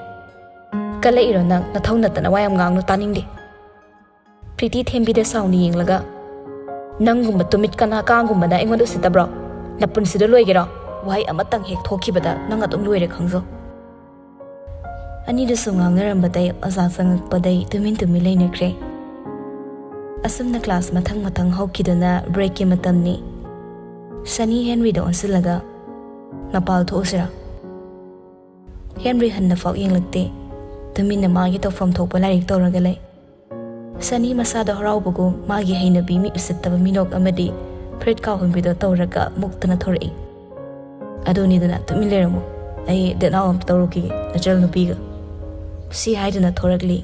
"ꯀꯜꯂꯛꯏꯔꯣ ꯅꯪ? ꯅꯊꯧ ꯅꯠꯇꯅ ꯋꯥ ꯌꯥꯝ ꯉꯥꯡꯅꯨ, ꯇꯥꯅꯤꯡꯗꯦ"꯫ ꯄ꯭ꯔꯤꯇꯤ ꯊꯦꯝꯕꯤꯗ ꯁꯥꯎꯅ ꯌꯦꯡꯂꯒ, "ꯅꯪꯒꯨꯝꯕ ꯇꯨꯃꯤꯠ ꯀꯅꯥ ꯀꯥꯡꯒꯨꯝꯕꯅ ꯑꯩꯉꯣꯟꯗ ꯎꯁꯤꯠꯇꯕ꯭ꯔꯣ? ꯅꯄꯨꯟꯁꯤꯗ ꯂꯣꯏꯒꯦꯔꯣ? ꯋꯥꯍꯩ ꯑꯃꯇꯪ ꯍꯦꯛ ꯊꯣꯛꯈꯤꯕꯗ ꯅꯪ ꯑꯗꯨꯝ ꯂꯣꯏꯔꯦ ꯈꯪꯖꯧ꯫ ꯑꯅꯤꯗꯨꯁꯨ ꯉꯥꯡꯅꯔꯝꯕꯗꯩ ꯑꯣꯖꯥ ꯆꯪꯉꯛꯄꯗꯩ ꯇꯨꯃꯤꯟ ꯇꯨꯃꯤꯟ ꯂꯩꯅꯈ꯭ꯔꯦ꯫ ꯑꯁꯨꯝꯅ ꯀ꯭ꯂꯥꯁ ꯃꯊꯪ ꯃꯊꯪ ꯍꯧꯈꯤꯗꯨꯅ ꯕ꯭ꯔꯦꯛꯀꯤ ꯃꯇꯝꯅꯤ꯫ ꯁꯅꯤ ꯍꯦꯟꯔꯤꯗ ꯑꯣꯟꯁꯤꯜꯂꯒ, "ꯃꯄꯥꯜ ꯊꯣꯛꯎꯁꯤꯔꯥ?" ꯍꯦꯟꯔꯤ ꯍꯟꯅ ꯐꯥꯎ ꯌꯦꯡꯂꯛꯇꯦ꯫ ꯇꯨꯃꯤꯟꯅ ꯃꯥꯒꯤ ꯇꯧꯐꯝ ꯊꯣꯛꯄ ꯂꯥꯏꯔꯤꯛ ꯇꯧꯔꯒ ꯂꯩ꯫ ꯁꯅꯤ ꯃꯁꯥꯗ ꯍꯔꯥꯎꯕꯒꯨꯝ ꯃꯥꯒꯤ ꯍꯩꯅꯕꯤ ꯃꯤ ꯎꯁꯤꯠꯇꯕ ꯃꯤꯅꯣꯛ ꯑꯃꯗꯤ ꯐꯨꯔꯤꯠ ꯀꯥꯎꯍꯟꯕꯤꯗꯣ ꯇꯧꯔꯒ ꯃꯨꯛꯇꯅ ꯊꯣꯔꯛꯏ꯫ "ꯑꯗꯨꯅꯤꯗꯅ, ꯇꯨꯃꯤꯟ ꯂꯩꯔꯝꯃꯨ, ꯑꯩ date out ꯑꯝꯇ ꯇꯧꯔꯨꯈꯤꯒꯦ ꯅꯆꯜ ꯅꯨꯄꯤꯒ," ꯁꯤ ꯍꯥꯏꯗꯨꯅ ꯊꯣꯔꯛꯂꯤ꯫